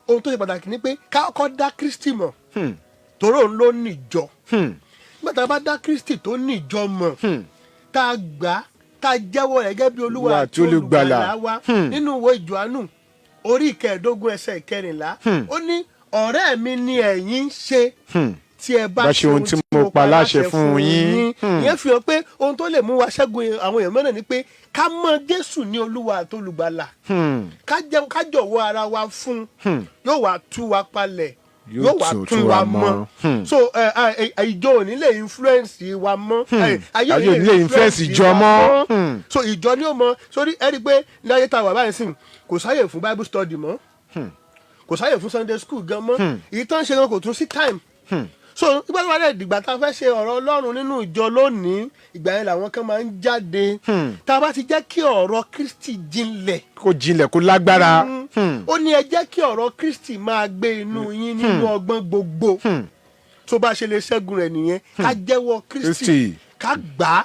Ohun tó ṣe pàtàkì ni pé ká kọ́kọ́ dá Kristi mọ̀, torí òun ló níjọ. Nígbà tá a bá dá Kristi tó níjọ mọ̀, tá a gbà á, tá a jẹ́wọ́ rẹ̀ gẹ́gẹ́ bí Olúwa Olúwa àti àti Olùgbàlà. Olùgbàlà wa, nínú ìwé Jòhánù orí 15 ẹsẹ̀ 14, ó ní ọ̀rẹ́ mi ni ẹ̀yin ń ṣe tí ẹ bá bá ṣe ohun tí mo pa láṣẹ fún yín. Ìyẹn fi hàn pé ohun tó lè mú wa ṣẹ́gun àwọn èèyàn mẹ́rin ni pé ká mọ̀ Jésù ní Olúwa àti Olùgbàlà, ká jẹ́ ká jọ̀wọ́ ara wa fún un, yóò wá tú wa palẹ̀, yóò wá tún wa mọ́. So ìjọ ò ní lè influence wa mọ́. Ayé Ayé ò ní lè influence ìjọ wa mọ́. So ìjọ ni ó mọ sórí. Ẹ rí i pé ní ayé tá a wà báyìí sìn, kò sáyè fún Bible study mọ́, kò sáyè fún Sunday school gan mọ́. Èyí tó ń ṣe gan, kò tún sí time. So nígbà tó wà lẹ́yìn ìdìgbà tá a fẹ́ ṣe ọ̀rọ̀ Ọlọ́run nínú ìjọ lónìí, ìgbà yẹn làwọn kan máa ń jáde. Tá a bá ti jẹ́ kí ọ̀rọ̀ Kristi jinlẹ̀, kó jinlẹ̀, kó lágbára. Ó ní ẹ jẹ́ kí ọ̀rọ̀ Kristi máa gbé inú yín nínú ọgbọ́n gbogbo. Tó bá ṣe lè ṣẹ́gun rẹ̀ nìyẹn, ká jẹ́wọ́ Kristi, Kristi. ká gbà á,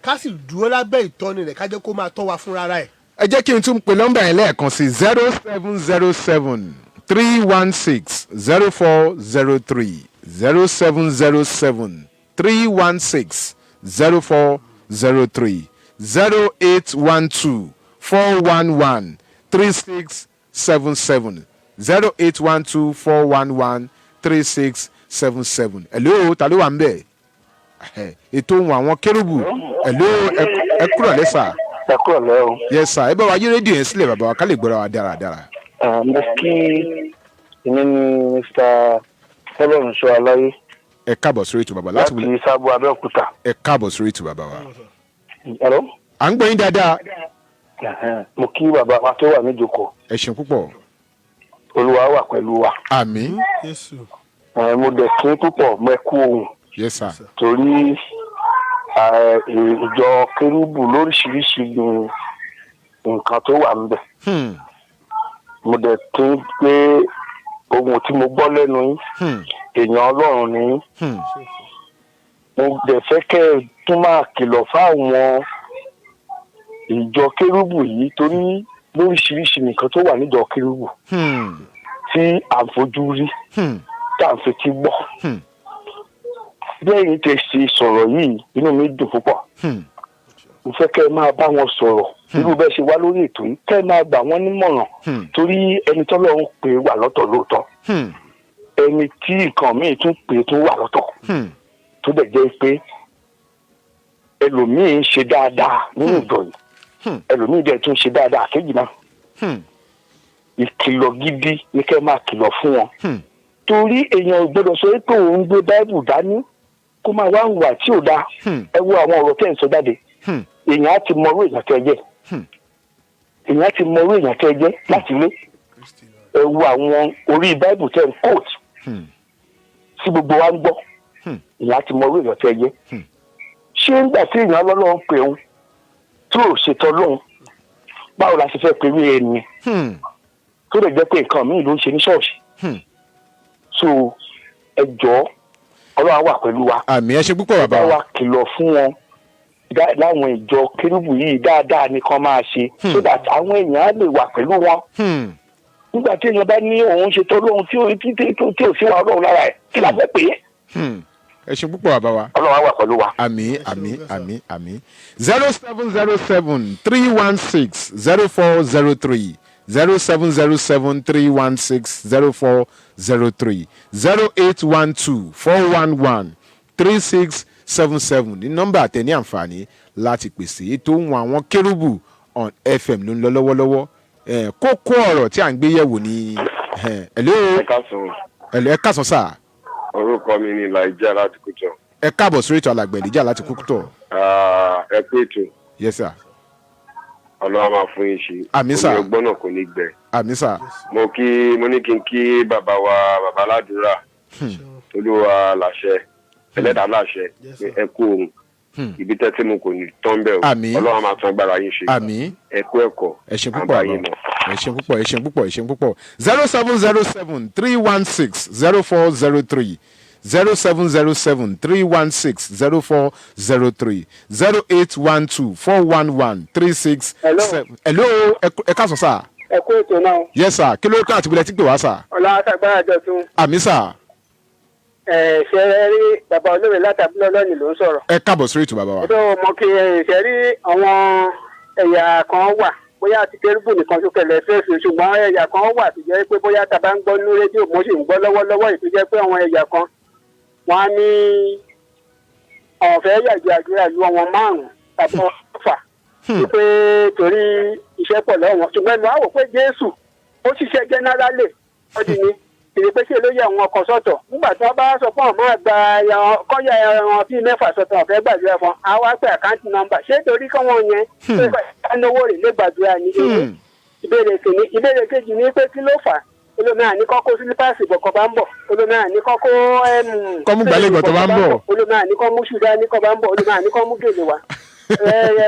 ká sì dúró lábẹ́ ìtọ́ni rẹ̀, ká jẹ́ kó máa tọ́ wa fúnra rẹ̀. Ẹ jẹ́ kí n tún pe nọ́mbà yẹn lẹ́ẹ̀kan sí: 0707 316 0403, 0707 316 0403, 0812 411 3677, 0812 411 3677. Hello, ta ló wà ń bẹ̀? Ètò ohun àwọn kérúbù. Hello, ẹ kúrọ̀lẹ́ sà. Ẹ kúrọ̀lẹ́ o. Yes sir. Ẹ bá wa yí rédíò yẹn sílẹ̀, bàbá wa, ká lè gbọ́ra wa dáradára. Mo kí, èmi ni Mr. Fọlọ́runṣọ́ Aláyé. Ẹ káàbọ̀ sórí ètò, bàbá, láti láti Sábò Abẹ́òkúta. Ẹ káàbọ̀ sórí ètò, bàbá wa. Hello? À ń gbọ́ yín dáadáa. Mo kí bàbá wa tó wà níjókòó. Ẹ ṣeun púpọ̀. Olúwa wà pẹ̀lú wa. Àmín. Jésù. Mo dẹ̀ kí púpọ̀, mo ẹ kú ohùn. Yes sir. Torí ìjọ kérúbù lóríṣiríṣi ni nǹkan tó wà níbẹ̀. Mo dẹ̀ kí pé ohun tí mo gbọ́ lẹ́nu yín, èèyàn Ọlọ́run ni yín. Mo dẹ̀ fẹ́ kẹ́ ẹ tún máa kìlọ̀ fáwọn ìjọ kérúbù yìí, torí lóríṣiríṣi nǹkan tó wà níjọ kérúbù tí à ń fojú rí, tá à ń fetí gbọ́. Bí ẹ̀yin tẹ́ ṣe sọ̀rọ̀ yìí, inú mi dùn púpọ̀. Mo fẹ́ kẹ́ ẹ máa bá wọn sọ̀rọ̀ irú bẹ́ẹ̀ ṣe wá lórí ètò yìí, kẹ́ ẹ máa gbà wọ́n nímọ̀ràn, torí ẹni tọ́lọ́run pè wà lọ́tọ̀ lóòótọ́, ẹni tí nǹkan míì tún pè tún wà lọ́tọ̀, tó dẹ̀ jẹ́ pé ẹlòmíì ń ṣe dáadáa nínú ìjọ yìí, ẹlòmíì dẹ̀ tún ṣe dáadáa kéjì náà. Ìkìlọ̀ gidi ni kẹ́ ẹ máa kìlọ̀ fún wọn, torí èèyàn ò gbọ́dọ̀ sọ pé òun gbé Báíbù dání kó máa wá hùwà tí ò dáa. Ẹ wo àwọn ọ̀rọ̀ tẹ́ ẹ̀ ń sọ jáde. Èèyàn á ti mọ irú èèyàn tẹ́ jẹ́, èèyàn á ti mọ irú èèyàn tẹ́ jẹ́ láti ilé. Ẹ wo àwọn orí Bible tẹ́ ń quote tí gbogbo wa ń gbọ́, èèyàn á ti mọ irú èèyàn tẹ́ jẹ́. Ṣé ńgbà tí èèyàn lọ́lọ́run pè òun tí ò ṣètò Ọlọ́run, báwo la ṣe fẹ́ pè é ẹni tó lè jẹ́ pé nǹkan míì ló ń ṣe ní ṣọ́ọ̀ṣì? So ẹ jọ̀ọ́, Ọlọ́run á wà pẹ̀lú wa. Àmín, ẹ ṣe púpọ̀, bàbá bá wa. Wa kìlọ̀ fún wọn láwọn ìjọ kérúbù yìí, dáadáa ni kán máa ṣe so that àwọn èèyàn á lè wà pẹ̀lú wọn. Nígbà tí èèyàn bá ní òun ṣe tó lóhun tí ò tí ò sí wa Ọlọ́run lára ẹ̀, kí la fẹ́ pè é? Ẹ ṣe púpọ̀, bàbá wa. Ọlọ́run á wà pẹ̀lú wa. Àmín, àmín, àmín, àmín. 07073160403, 07073160403, 08124113677 ní nọ́mbà àtẹ̀ní àǹfààní láti pèsè. Ètò Ohùn Àwọn Kérúbù on FM ló ń lọ lọ́wọ́lọ́wọ́. Kókó ọ̀rọ̀ tí à ń gbé yẹ̀wò ní hello. Ẹ káàsán. Hello, ẹ káàsán sà. Orúkọ mi ni Laija láti Kútọ. Ẹ káàbọ̀ sórí ètò, Alàgbà Èlíjà láti Kútọ̀. Ẹ kú ètò. Yes sir. Ọlọ́run á máa fún yín ṣe. Àmín sà. Omi ọgbọ́n náà kò ní gbẹ. Àmín sà. Mo kí, mo ní kí n kí bàbá wa, bàbá aládùúrà, Olúwa làṣẹ, ẹlẹ́dàá láṣẹ pé ẹ kú ohun ibi tẹ́tí mu kò ní tán bẹ́ẹ̀ o. Àmín. Ọlọ́run á máa tún agbára yín ṣe. Àmín. Ẹ kú ẹ̀kọ́. Ẹ ṣe À ń púpọ̀. bá yín Àbá mọ̀. Ẹ ṣe púpọ̀, ẹ ṣe púpọ̀, ẹ ṣe púpọ̀. 07073160403, 07073160403, 081241136 seven. Hello, ẹ káàsán sà. Ẹ kú ètò náà. Yes sir, kí ló kọ́ àti ìbílẹ̀ tí pè wá sà? Ọlá àtàgbára dọ̀tun. Àmín sà. Ẹ ṣe rí, bàbá olóore látàbílẹ̀ ọlọ́ọ̀nì ló ń sọ̀rọ̀. Ẹ káàbọ̀ sórí ètò, bàbá wa. Tó mọ kí ẹ ṣe rí, àwọn ẹ̀yà kan wà, bóyá ti kérúbù nìkan tó kẹlẹ̀ fèsì, ṣùgbọ́n ẹ̀yà kan wà tó jẹ́ pé bóyá tá a bá ń gbọ́ ní rédíò, mo sì ń gbọ́ lọ́wọ́lọ́wọ́ yìí, tó jẹ́ pé àwọn ẹ̀yà kan wọ́n á ní ọ̀fẹ́ yàgbé àdúrà lu àwọn márùn-ún tàbí ọ̀fà wípé torí iṣẹ́ pọ̀ lọ́wọ́. Ṣùgbọ́n ẹnu á wò pé Jésù ó ṣiṣẹ́ generally, ó di ní kìí pé ṣe ló yẹ àwọn ọkọ̀ sọ̀tọ̀. Nígbà tí wọ́n bá sọ pé àwọn máa gba ẹran kọ́yà ẹran bíi 6 sọ̀tọ̀, ọ̀fẹ́ gbàdúrà fún àwọn á pè account number, ṣé torí kọ́ wọn yẹn pé náwó rè lè gbàdúrà ní èyí? Ìbéèrè kìíní. Ìbéèrè kejì ní pé kí ló fà á olómi àní kọ́ kó slippers bọ̀kọ̀ bá ń bọ̀, olómi àní kọ́ kó Kọ́ mú gbálẹ́gbọ̀ tó bá ń bọ̀. Olómi àní kọ́ mú ṣùdá ní kọ́ bá ń bọ̀, olómi àní kọ́ mú gèlè wá. Ẹ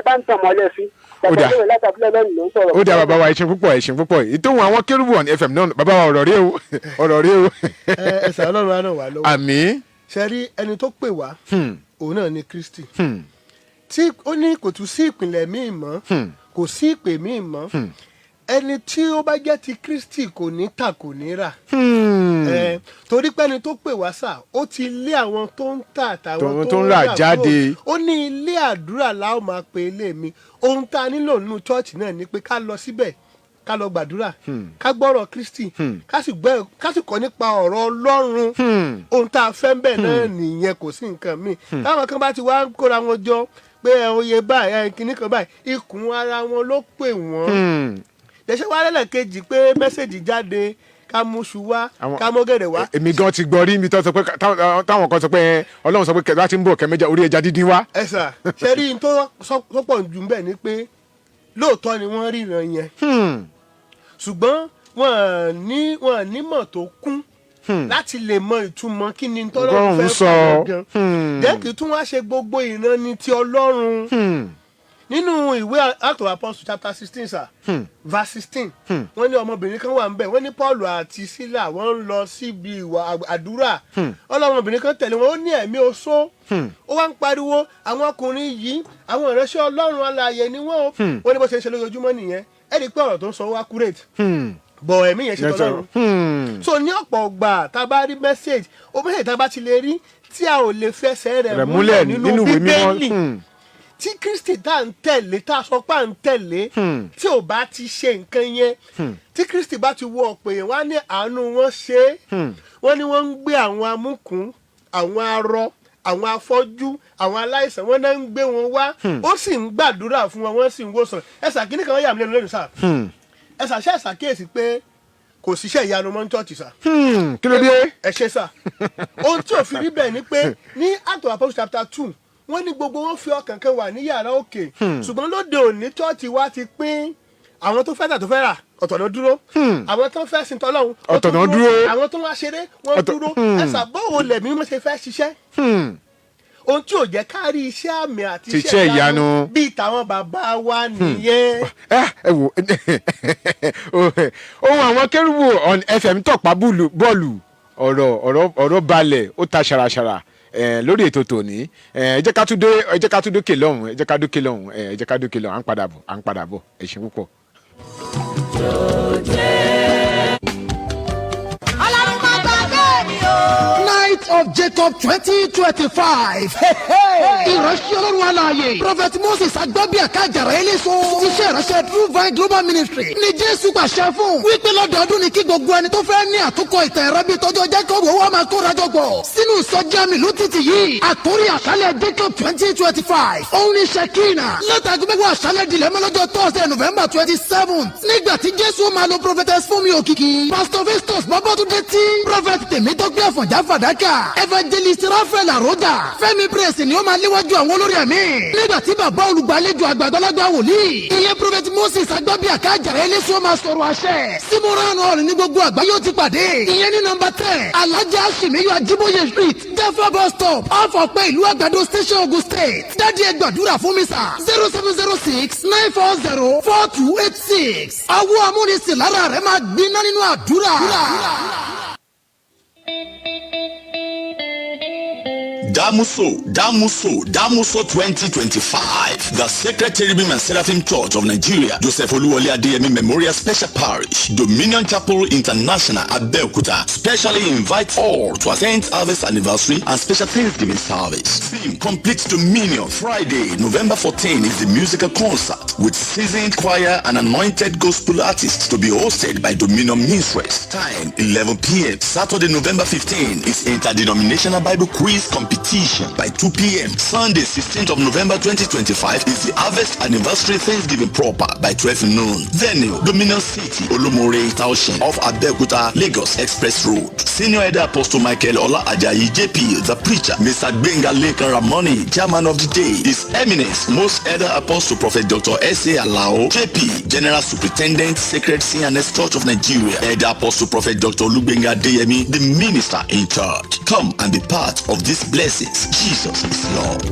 bá ń tàn mọ́lẹ̀ sí. Ó dà. Bàbá olóòwe látàbílẹ̀ lọ́nà ló ń sọ̀rọ̀. Ó dà, bàbá wa, ẹ ṣeun púpọ̀, ẹ ṣeun púpọ̀. Ètò Ohùn Àwọn Kérúbù on FM náà, bàbá wa, ọ̀rọ̀ rí o, ọ̀rọ̀ rí o. Ẹ sà, Ọlọ́run á ràn wá lọ́wọ́. Àmín. Ṣe rí, ẹni tó pè wá, òun náà ni Kristi tí ó ní kò tún sí ìpìlẹ̀ míì mọ́, kò sí ìpè míì mọ́. Ẹni tí ó bá jẹ́ ti Kristi kò ní tà, kò ní rà. Torí pé ẹni tó pè wá sà, ó ti lé àwọn tó ń tà àtàwọn tó ń rà jáde. Kúrò. Ó ní ilé àdúrà la ó máa pe ilé mi. Ohun tá a nílò nínú chọ́ọ̀chì náà ni pé ká lọ síbẹ̀, ká lọ gbàdúrà, ká gbọ́rọ̀ Kristi, ká sì kọ́ nípa ọ̀rọ̀ Ọlọ́run. Ohun tá a fẹ́ ń bẹ̀ náà nìyẹn, kò sí nǹkan míì. Táwọn kan bá ti wá kóra wọn jọ pé ẹ oye báyìí, ẹ kinní kan báyìí, ikùn ara wọn ló pè wọ́n. Dẹ̀ṣẹ̀ wá lẹ́lẹ̀kejì pé message jáde, ká mú ṣu wá, ká mọ́gẹ̀dẹ̀ wá. Èmi gan ti gbọ́ rí mi tó sọ pé táwọn kan sọ pé Ọlọ́run sọ pé kẹ láti ń bọ̀ kẹ́mẹ́jà orí ẹja dídín wá. Ẹ sà, ṣe rí n tó pọ̀ jù ń bẹ̀ ni pé lóòótọ́ ni wọ́n ríran yẹn, ṣùgbọ́n wọ́n nímọ̀ tó kún láti lè mọ ìtumọ̀ kí ni tọ́lọ́run Ọlọ́run fẹ́ sọ. fún gan. Jẹ́ kí tún wá ṣe gbogbo ìran ni ti Ọlọ́run. Nínú ìwé Act of Apostles chapter 16 sir, verse 16, wọ́n ní ọmọbìnrin kan wà ńbẹ̀. Wọ́n ní Paul àti Sílà wọ́n ń lọ síbi ìwà àdúrà. Ọlọ́mọbìnrin kan tẹ̀lé wọn, ó ní ẹ̀mí oṣó. Ó wá ń pariwo, àwọn ọkùnrin yìí, àwọn ìránṣẹ́ Ọlọ́run alààyè ni wọ́n o. Wọ́n ní bó ṣe ń ṣe lójoojúmọ́ nìyẹn. Ẹ rí i pé ọ̀rọ̀ tó ń sọ wá accurate, bọ̀ ẹ̀mí yẹn ṣe tọ́lọ́run. So ní ọ̀pọ̀ ọgbà, tá a bá rí message o, message tá a bá ti lè rí tí a ò lè fẹsẹ̀ rẹ̀ rẹ̀ múlẹ̀ nínú ìwé mímọ́. Bíbélì, tí Kristi tá à ń tẹ̀lé, tá a sọ pé à ń tẹ̀lé, tí ò bá ti ṣe nǹkan yẹn, tí Kristi bá ti wọ ọ̀pọ̀ èèyàn wá ní àánú wọn ṣe é, wọ́n ní wọ́n ń gbé àwọn amúkún, àwọn arọ, àwọn afọ́jú, àwọn aláìsàn, wọ́n náà ń gbé wọn wá, ó sì ń gbàdúrà fún wọn, wọ́n sì ń wòsàn. Ẹ ṣàkíní kan yà mí lẹ́nu lẹ́nu sà. Ẹ ṣàṣẹ ṣàkíyèsí pé kò síṣẹ́ ìyanu mọ́ ní church sà. Kí ló dé? Ẹ ṣe sà. Ohun tí ò fi rí bẹ́ẹ̀ ni pé ní Act of Apostles chapter 2 Wọ́n ní gbogbo wọn fi ọkàn kan wà ní yàrá òkè. Ṣùgbọ́n lóde òní, church wa ti pín. Àwọn tó fẹ́ tà, tó fẹ́ rà, ọ̀tọ̀ ló dúró. Àwọn tó fẹ́ sin tọ́lọ́run, wọ́n Ọ̀tọ̀ tún náà dúró. Àwọn tó wá ṣeré, wọ́n dúró. Ẹ̀sà, báwo lẹ̀mí wọn ṣe fẹ́ ṣiṣẹ́? Ohun tí ò jẹ́ ká rí iṣẹ́ àmì àti Ti iṣẹ́ ìyanu. bíi tàwọn bàbá wa nìyẹn. Ẹ wò, ohun àwọn kérúbù on FM tọ̀pá bọ́ọ̀lù ọ̀rọ̀ balẹ̀, ó ta ṣàràṣàrà lórí ètò tòní. Ẹ jẹ́ ká tún dókè lọ́hùn, ẹ jẹ́ ká dókè lọ́hùn, ẹ jẹ́ ká dókè lọ́hùn. À ń padà bọ̀, à ń padà bọ̀. Ẹ ṣé púpọ̀. Ọlọ́run má gbàgbé mi o. Night of Jacob 2025. Ìránṣẹ́ Ọlọ́run alààyè, Prophet Moses Agbábíàká Àjàrà Eléso. Iṣẹ́ ìránṣẹ́ True Vine Global Ministry ní Jésù pàṣẹ fún, wípé lọ́dọọdún ni kí gbogbo ẹni tó fẹ́ ní àtúnkọ ìtàn ẹ̀rọ bíi tọ́jọ́ Jacob owó máa kóra jọ pọ̀ sínú ìsọjí àmì lótìtì yìí. Àkórí àṣálẹ̀ Jacob 2025, òun ní Shekinah. Látago 10 àṣálẹ̀ dilẹ̀ mọ́lọ́jọ́ Thursday, November 27, nígbà tí Jésù máa lo Prophetess Fúnmi Òkìkí, Pastor Festus Babatunde tí Prophet Tèmítọ́pẹ́ Àfọ̀njá Fàdákà, Evangelist Raphael Àròjà, Fẹ́mi Praise ni ó máa léwájú àwọn olórí ẹ̀mí, nígbà tí bàbá olùgbàlejò àgbàgbàlagbà wòlíì, ìyẹn Prophet Moses Agbábíàká Àjàrà Eléṣọ́, máa sọ̀rọ̀ àṣẹ. Simuran Hall ní gbogbo àgbáyé ó ti pàdé, ìyẹn ní nọ́mbà 10, Alhaji Asimiyu Ajiboye Street, Jaffa bus stop, off Ọ̀pẹ ìlú Àgbàdo Station, Ogun State. Daddy, ẹ gbàdúrà fún mi sà, 07069404286. Ọwọ́ amúnisìn lára rẹ̀ máa gbiná nínú àdúrà. Damuso, Damuso, Damuso 2025. The Sacred Cherubim and Seraphim Church of Nigeria, Joseph Oluwole Adeyemi Memorial Special Parish, Dominion Chapel International, Abeokuta, specially invites all to attend Harvest Anniversary and Special Thanksgiving Service. Theme, Complete Dominion. Friday, November 14 is the musical concert with seasoned choir and anointed gospel artists to be hosted by Dominion Ministries. Time, 11 p.m. Saturday, November 15 is interdenominational Bible quiz competition by 2 p.m. Sunday, 16th of November 2025 is the Harvest Anniversary Thanksgiving proper by 12 noon. Venue, Dominion City, Olumore Township, off Abeokuta, Lagos Express Road. Senior Elder Apostle Michael Ola Ajayi JP, the preacher. Mr. Gbenga Lekan Ramoni, chairman of the day. His Eminence, Most Elder Apostle Prophet Dr. S.A. Alao, JP, General Superintendent, Sacred CNS Church of Nigeria. Elder Apostle Prophet Dr. Olugbenga Adeyemi, the minister in charge. Come and be part of these blessings. Jesus is Lord.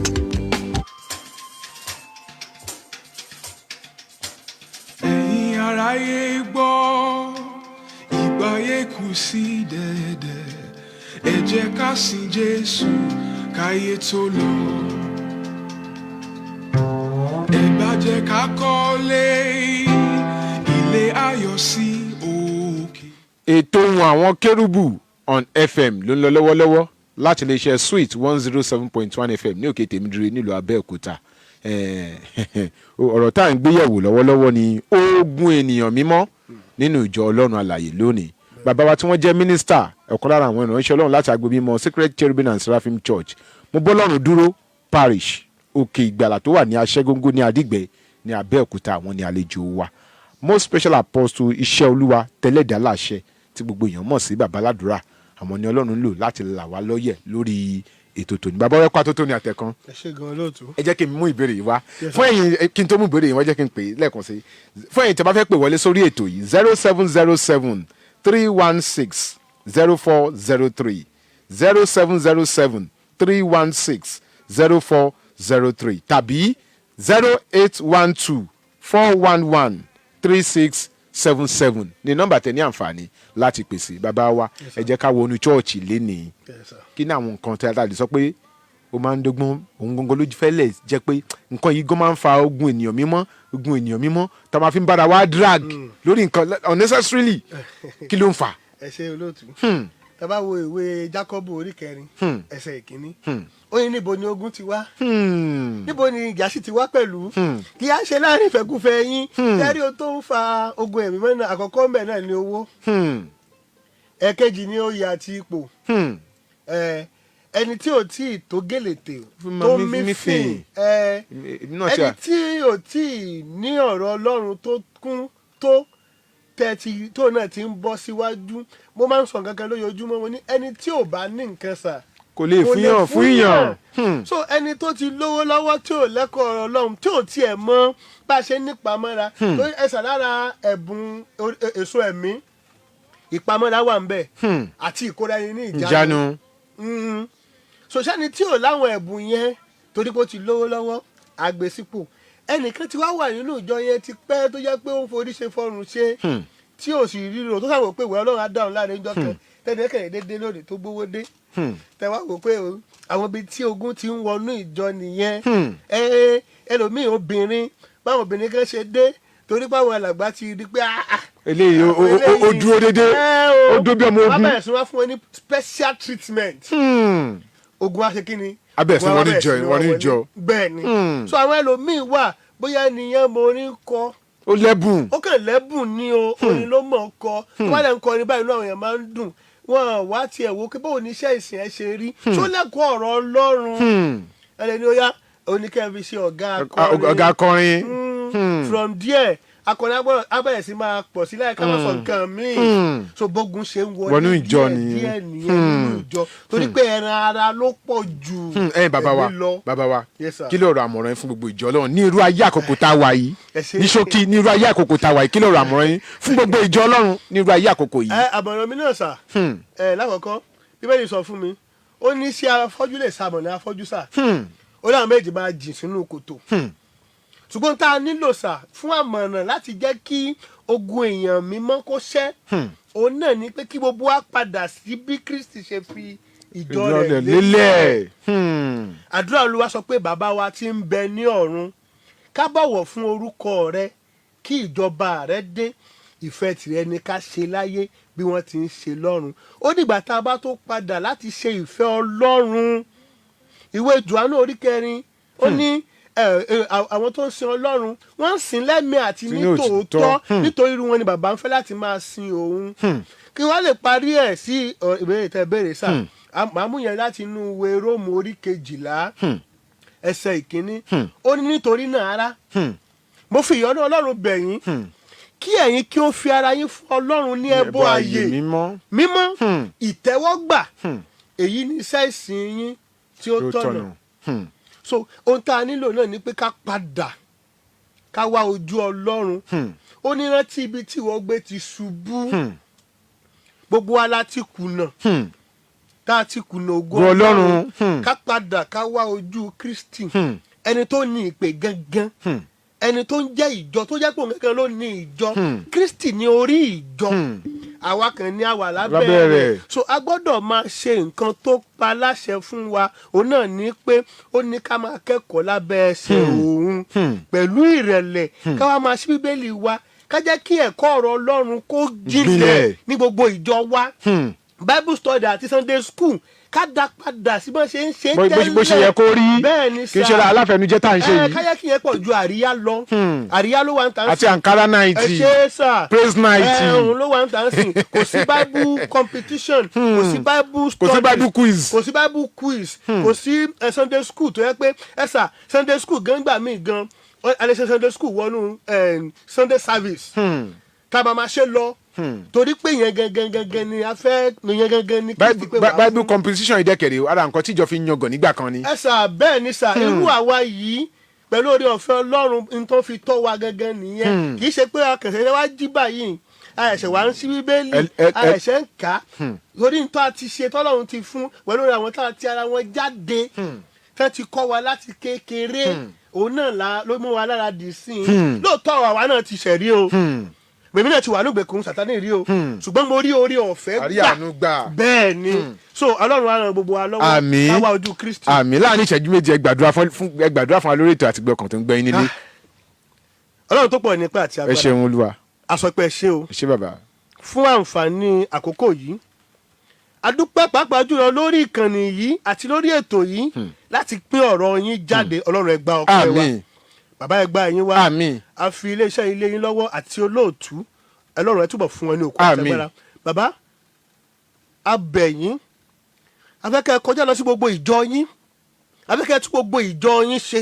Ẹ̀yin aráyé gbọ́, ìgbáyé kù sí dẹ̀dẹ̀. Ẹ jẹ́ ká sin Jésù káyé tó lọ. Ẹ bá jẹ́ ká kọ́lé ilé ayọ̀ sí òkè. Ètò ohun àwọn kérúbù on FM ló ń lọ lọ́wọ́lọ́wọ́ láti iléeṣẹ́ Sweet 107.1 FM ní Òkè Tèmídìrẹ nílùú Abẹ́òkúta. Ọ̀rọ̀ tá à ń gbéyẹ̀wò lọ́wọ́lọ́wọ́ ni ogun ènìyàn mímọ́ nínú ìjọ Ọlọ́run alàyè lónìí. Bàbá wa tí wọ́n jẹ́ mínísítà, ọ̀kan lára àwọn ìránṣẹ́ Ọlọ́run láti agbo mímọ́ Sacred Cherubim and Seraphim Church, Mobọ́lọ́run Dúró Parish, Òkè Ìgbàlà tó wà ní Aṣẹ́gógó ní Adígbẹ́ ní Abẹ́òkúta, àwọn ní àlejò wa, Most Special Apostle Iṣẹ́ Olúwa Tẹ́lẹ̀dá Láṣẹ, tí gbogbo èèyàn mọ̀ sí Bàbá Ládùúrà. Àwọn ni Ọlọ́run ń lò láti là wá lọ́yẹ̀ lórí ètò tòní. Bàbá ọ̀rẹ́ kó àtótó ní àtẹ̀kan. Ẹ ṣe gan, olóòtú. Ẹ jẹ́ kí n mú ìbéèrè yìí wá fún ẹ̀yin. Kí n tó mú ìbéèrè yìí wá, jẹ́ kí n pè é lẹ́ẹ̀kan sí i fún ẹ̀yin tí a bá fẹ́ pè wọlé sórí ètò yìí: 07073160403, 07073160403, tàbí 08124113677 ní nọ́mbà tẹ ní àǹfààní láti pèsè. Bàbá wa, ẹ jẹ́ ká wọnú church lénìí. Kí ní àwọn nǹkan tí a lè sọ pé ó máa ń dọ́gbọ́n, òun gangan ló fẹ́ lẹ̀ jẹ́ pé nǹkan yìí gan máa ń fa ogun ènìyàn mímọ́, ogun ènìyàn mímọ́ tá a máa fi ń bára wa drag lórí nǹkan unnecessarily? Kí ló ń fà? Ẹ ṣe, olóòtú. Tá bá wo ìwé Jákọ́bù orí 4, ẹsẹ̀ 1, ó ní, "Níbo ni ogun ti wá? Níbo ni ìjà sì ti wá pẹ̀lú? Kí á ṣe láàrin ìfẹ́kúfẹ́ yín." Tẹ́rí, o tó ń fa ogun ẹ̀mí mọ́nà, àkọ́kọ́ mbẹ̀ náà ni owó. Ẹ̀kejì ni oyè àti ipò. Ẹni tí ò tí ì tó gèlètè tó mífìn, ẹni tí ò tí ì ní ọ̀rọ̀ Ọlọ́run tó kún tó tẹ́tí tó náà ti ń bọ́ síwájú. Mo máa ń sọ nǹkan kan lójoojúmọ́, mo ní ẹni tí ò bá ní nǹkan sà Kò lè fúnyàn fúnyàn. So ẹni tó ti lówó lọ́wọ́, tí ò lẹ́kọ̀ọ́ ọ̀rọ̀ Ọlọ́run, tí ò tiẹ̀ mọ̀ bá a ṣe ń nípamọ́ra, torí ẹ̀sà lára ẹ̀bùn èso ẹ̀mí, ìpamọ́ra wà ń bẹ̀ àti ìkóra ẹni ní ìjánu. Ìjánu. So sẹ́ni tí ò láwọn ẹ̀bùn yẹn, torí pé ó ti lówó lọ́wọ́, àgbèsípò ẹnìkan tí wàá wà nínú ìjọ yẹn ti pẹ́, tó jẹ́ pé ó ń forí ṣe fọrùn ṣe, tí ò sì ríro, tó sáwọ́ pé ìwé Ọlọ́run á dáhùn láàrin ìjọ kan, tẹ́lẹ̀ kẹ̀lẹ́ dédé lónìí tó gbówó dé, tẹ wá wò pé àwọn ibi tí ogun ti ń wọnú ìjọ nìyẹn. Ẹ ẹlòmíì, obìnrin, báwọn obìnrin kan ṣe dé, torí pé àwọn alàgbà ti rí pé ah, ah, Eléyìí ó dúró dédé, ẹ o, ó dúró bí ọmọ wọ́n ogun. bẹ̀rẹ̀ sí wá fún wọn ní special treatment. Ogun wa ṣe kí ni? A bẹ̀rẹ̀ sí Ogun wa wọnú bẹ̀rẹ̀ ìjọ sí wọnú wọlé. ìjọ. Bẹ́ẹ̀ ni. So àwọn ẹlòmíì wà, bóyá ènìyàn mo orin kọ, Ó lẹ́bùn. ó kàn lẹ́bùn ní o, orin ló mọ̀ ọ́ kọ, tó bá lẹ̀ ń kọrin báyìí, inú àwọn èèyàn máa ń dùn. Wọn wá tiẹ̀ wo pé báwo ni iṣẹ́ ìsìn ẹ ṣe rí, tó lẹ́kọ̀ọ́ ọ̀rọ̀ Ọlọ́run, ẹlẹ́ni ó yá oníkẹ́ fi ṣe ọ̀gá akọrin. Ọ̀gá akọrin. From there, akọrin á bẹ̀rẹ̀ sí máa pọ̀ sí láì ká má sọ nǹkan míì. So bógun ṣe ń wọlé Wọnú ìjọ díẹ̀ nìyẹn. díẹ̀ nìyẹn nínú ìjọ, torí pé ẹran ara ló pọ̀ jù Ẹ bàbá wa, ẹ̀mí lọ. bàbá wa, Yes, sir. kí ló rọ àmọ̀ràn yín fún gbogbo ìjọ Ọlọ́run ní irú ayé àkókò tá a wà yìí? Ẹ ṣé. Ní ṣókí, ní irú ayé àkókò tá a wà yìí, kí ló rọ àmọ̀ràn yín fún gbogbo ìjọ Ọlọ́run ní irú ayé àkókò yìí? Ẹ àmọ̀ràn mi náà sà, ẹ lákọ̀ọ́kọ́, Bíbélì sọ fún mi, ó ní sí afọ́jú lè sàmọ̀nà afọ́jú sà, ó láwọn méjì máa jìn sínú kòtò. Ṣùgbọ́n tá a nílò sà fún àmọ̀ràn láti jẹ́ kí ogun èèyàn mímọ́ kó ṣẹ́, òun náà ni pé kí gbogbo wa padà sí bí Kristi ṣe fi ìjọ Ìjọ rẹ̀ rẹ̀ lélẹ̀. lélẹ̀. Àdúrà Olúwa sọ pé, "Bàbá wa tí ń bẹ ní ọ̀run, ká bọ̀wọ̀ fún orúkọ rẹ, kí ìjọba rẹ dé, ìfẹ́ tìrẹ ni ká ṣe láyé bí wọ́n ti ń ṣe lọ́run." Ó dìgbà tá a bá tó padà láti ṣe ìfẹ́ Ọlọ́run. Ìwé Jòhánù orí 4, ó ní àwọn tó ń sin Ọlọ́run, wọ́n ń sìn lẹ́mìí àti ní Ní òtítọ́. tòótọ́, nítorí irú wọn ni bàbá ń fẹ́ láti máa sin òun. Kí wọ́n lè parí ẹ̀ sí ìbéèrè tẹ́ béèrè sà, màá mú yẹn láti inú ìwé Róòmù orí 12, ẹsẹ̀ 1. Ó ní, "Nítorí náà, ará, mo fi ìyọ́nú Ọlọ́run bẹ̀ yín, kí ẹ̀yin kí ó fi ara yín fún Ọlọ́run ní ẹbọ ààyè mímọ́, mímọ́, ìtẹ́wọ́gbà. Èyí ni iṣẹ́ ìsìn yín tí ó tó tọ̀nà." tọ̀nà. So ohun tá a nílò náà ni pé ká padà, ká wá ojú Ọlọ́run. Ó ní, "Rántí ibi tí ìwọ gbé ti ṣubú." Gbogbo wa la ti kùnà, tá a ti kùnà ògo Ògo Ọlọ́run. Ká padà, ká wá ojú Kristi, ẹni tó ní ìpè gangan, ẹni tó ń jẹ́ ìjọ, tó jẹ́ pé òun gangan ló ní ìjọ. Kristi ní orí ìjọ, àwa kan ní àwà lábẹ́ Lábẹ́ rẹ̀. rẹ̀. So a gbọ́dọ̀ máa ṣe nǹkan tó pa láṣẹ fún wa. Òun náà ní pé ó ní ká máa kẹ́kọ̀ọ́ lábẹ́ ẹsẹ̀ òun pẹ̀lú ìrẹ̀lẹ̀, ká wá máa ṣí Bíbélì wa, ká jẹ́ kí ẹ̀kọ́ ọ̀rọ̀ Ọlọ́run kó jinlẹ̀ Gbilẹ̀. ní gbogbo ìjọ wa. Bible study àti Sunday school, ká dá padà sí bọ́n ṣe ń ṣe tẹ́lẹ̀. Bó ṣe yẹ kó rí. Bẹ́ẹ̀ ni. Kì í ṣe aláfẹnujẹ tá à ń ṣe Ẹ yìí. ká jẹ́ kí yẹn pọ̀ ju àríyá lọ. Àríyá ló wà ń tà ń Àti Ankara Ẹ night. ṣe sà. Praise night. Ẹ òun ló wà ń tà ń sìn. Kò sí Bible competition, kò sí Bible Kò sí studies, Bible quiz. kò sí Bible quiz, kò sí Sunday school tó yẹ pé ẹ sà, Sunday school gan gbà mí gan, a lè ṣe Sunday school wọnú Sunday service tá a bá máa ṣe lọ, torí pé yẹn gangan gangan ni a fẹ́, yẹn gangan ni Kristi pé wàá Bible competition ìdẹ́kẹ̀rẹ̀, ara nǹkan tíjọ fi ń yangàn nígbà kan ni. Ẹ sà, bẹ́ẹ̀ ni sà. Irú àwa yìí, pẹ̀lú oore ọ̀fẹ́ Ọlọ́run, n tó fi tọ́ wa gangan nìyẹn. Kì í ṣe pé akẹ̀sẹ̀ wá jí báyìí, àìṣẹ̀ wá ń ṣí Bíbélì, àìṣẹ̀ ń kà á, torí n tó a ti ṣe tọ́lọ́run ti fún pẹ̀lú orí àwọn tá a ti ara wọn jáde, tẹ́ ti kọ́ wa láti kékeré, òun náà ló mú wa lára dì sí i. Lóòótọ́, àwa náà ti ṣẹ̀rí o, mèmí náà ti wà lóògbèkùn Sátánì rí o, ṣùgbọ́n mo rí oore ọ̀fẹ́ Àrí gbà. àánú gbà. Bẹ́ẹ̀ ni. So Ọlọ́run á ràn gbogbo wa lọ́wọ́, Àmín. ká wá ojú Kristi. Àmín. Láàrin ìṣẹ́jú 2, ẹ gbàdúrà fún ẹ gbàdúrà fún wa lórí ètò àti gbọkàn tó ń gbẹ́yìn nílé. Ọlọ́run tó pọ̀ nípa àti Ẹ agbára, ṣeun, Olúwa. A sọ pé ẹ ṣé o Ẹ ṣé, bàbá. fún àǹfààní àkókò yìí. A dúpẹ́ pàápàá jùlọ lórí ìkànnì yìí àti lórí ètò yìí láti pín ọ̀rọ̀ yín jáde. Ọlọ́run, ẹ gba ọpẹ́ wa. Àmín. Bàbá, ẹ gba ẹ̀yìn wa. Àmín. A fi iléeṣẹ́ ilé yín lọ́wọ́ àti olóòtú. Ọlọ́run, ẹ túbọ̀ fún wọn ní òkú Àmín. àtẹgbára. Bàbá, a bẹ̀ yín, a fẹ́ kẹ́ ẹ kọjá lọ sí gbogbo ìjọ yín, a fẹ́ kẹ́ ẹ tún gbogbo ìjọ yín ṣe,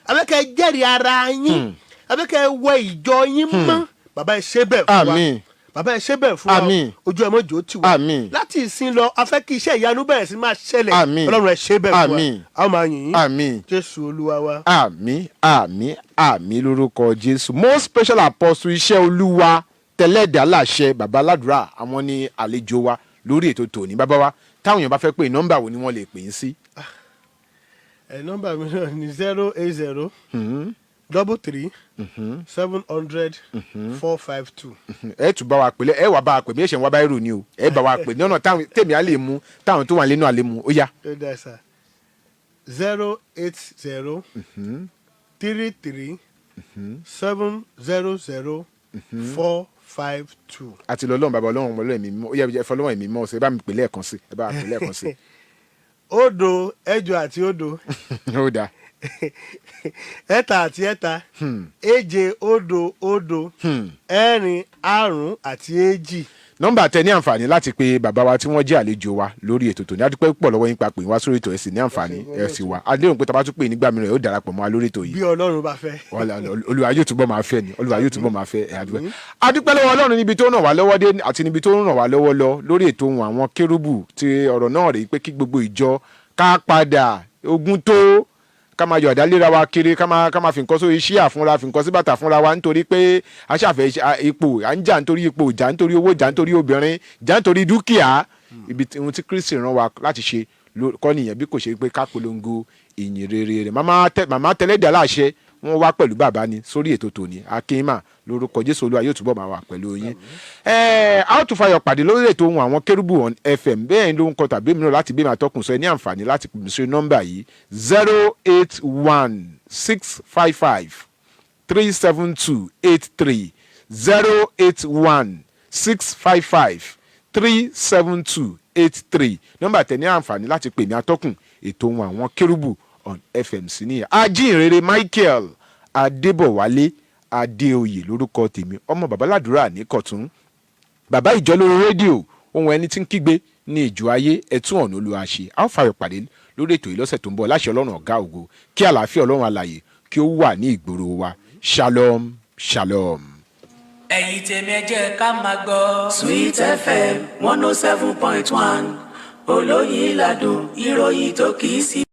a fẹ́ kẹ́ ẹ jẹ́rìí ara yín, a fẹ́ kẹ́ ẹ wẹ ìjọ yín mọ́. Bàbá, ẹ ṣe bẹ́ẹ̀ fún wa. Àmín. Bàbá, ẹ ṣe bẹ́ẹ̀ fún wa o. Àmín. Ojú ẹ mọ́jọ́ tì wá. Àmín. Láti ìsìn lọ, a fẹ́ kí iṣẹ́ ìyanu bẹ̀rẹ̀ sí máa ṣẹlẹ̀. Àmín. Ọlọ́run, ẹ ṣe bẹ́ẹ̀ fún wa. Àmín. A ó máa yìn yín. Àmín. Jésù Olúwa wa. Àmín, àmín, àmín lórúkọ Jésù. Most Special Apostle Iṣẹ́ Olúwa Tẹlẹ́dàá Làṣẹ, Bàbá Aládùúrà, àwọn ní àlejò wa lórí ètò tòní. Bàbá wa, táwọn èèyàn bá fẹ́ pè, nọ́mbà wo ni wọ́n lè pè yín sí? Ẹ nọ́mbà mi náà ní 080 33 700 452. Ẹ tún bá wa pè lẹ, ẹ wà bá wa pè bí ẹ ṣe ń wá báyìí ni o. Ẹ bá wa pè ní ọ̀nà táwọn tèmi á lè mú, táwọn tó wà nínú àlè mú. Ó yá. Ó dà sá, 080 33 700 452. Àti lọ lọ́run Bàbá, Ọlọ́run Ọmọ, Ọlọ́run Ẹ̀mí Mímọ́. Ó yá, ẹ fọlọ́run Ẹ̀mí Mímọ́ ọ̀sẹ̀, ẹ bá mi pè lẹ́ẹ̀kan sí, ẹ bá wa pè lẹ́ẹ̀kan sí. 0 6 àti 0. Ó dáa. 3 àti 3. 7 0 0. 4 5 àti 2. Nọ́mbà tẹ ní àǹfààní láti pe bàbá wa tí wọ́n jẹ́ àlejò wa lórí ètò tòní. Adúpẹ́ púpọ̀ lọ́wọ́ yín pa pè wá sórí ètò, ẹ̀ sì ní àǹfààní ẹ̀ sì wà. Adéhùn pé tá a bá tún pè nígbà mìíràn, yóò darapọ̀ mọ́ wa lórí ètò yìí. Bí Ọlọ́run bá fẹ́. Wàhálà, Olúwa yóò túbọ̀ máa fẹ́ ni, Olúwa yóò túbọ̀ máa fẹ́ ẹ̀. Adúpẹ́, adúpẹ́ lọ́wọ́ Ọlọ́run níbi tó ràn wá lọ́wọ́ dé àti níbi tó ràn wá lọ́wọ́ lọ lórí ètò ohun àwọn kérúbù. Tí ọ̀rọ̀ náà rèé pé kí gbogbo ìjọ ká padà ogun tó ká máa yọ àdáléra wa kiri, ká máa fi nǹkan sórí ṣíà fúnra, fi nǹkan sí bàtà fúnra wa, nítorí pé a ṣàfẹ́ ipò, à ń jà nítorí ipò, jà nítorí owó, jà nítorí obìnrin, jà nítorí dúkìá. Ibi ohun tí Kristi rán wa láti ṣe kọ́ nìyẹn, bí kò ṣe pé ká polongo ìyìn rere rẹ̀. Màmá Tẹ́lẹ̀dá Láṣẹ, wọ́n wá pẹ̀lú bàbá ni sórí ètò tòní. Akínmà lórúkọ Jésù, Olúwa yóò túbọ̀ máa wà pẹ̀lú yín. Ẹ a ó tún fayọ̀ pàdé lórí ètò ohun àwọn kérúbù on FM. Bẹ́ẹ̀ ló ń kọ tàbí mìíràn láti bí màá tọkùn sọ, ẹ ní àǹfààní láti pè mí sí nọ́mbà yìí: 08165537283, 08165537283. Nọ́mbà tẹ ní àǹfààní láti pè mí, atọ́kùn ètò ohun àwọn kérúbù on FM sí nìyẹn. Ajínrere Michael Adébọ̀wálé Adéoyè lórúkọ tèmi, ọmọ babaládùúrà ní Kọ̀tún, bàbá ìjọ lórí rédíò, ohun ẹni tí ń kígbe ní ìjọ ayé, ẹtún ọ̀nà Olúwa ṣe. A ó fàyọ̀ pàdé lórí ètò yìí lọ́sẹ̀ tó ń bọ̀ láṣẹ Ọlọ́run ọ̀gá ògo. Kí àlàáfíà Ọlọ́run alààyè kí ó wà ní ìgboro wa. Shalom, shalom. Ẹ̀yin tèmi, ẹ jẹ́ ká máa gbọ́. Sweet FM 107.1, olóyin ládùn, ìròyìn tó kì í sí.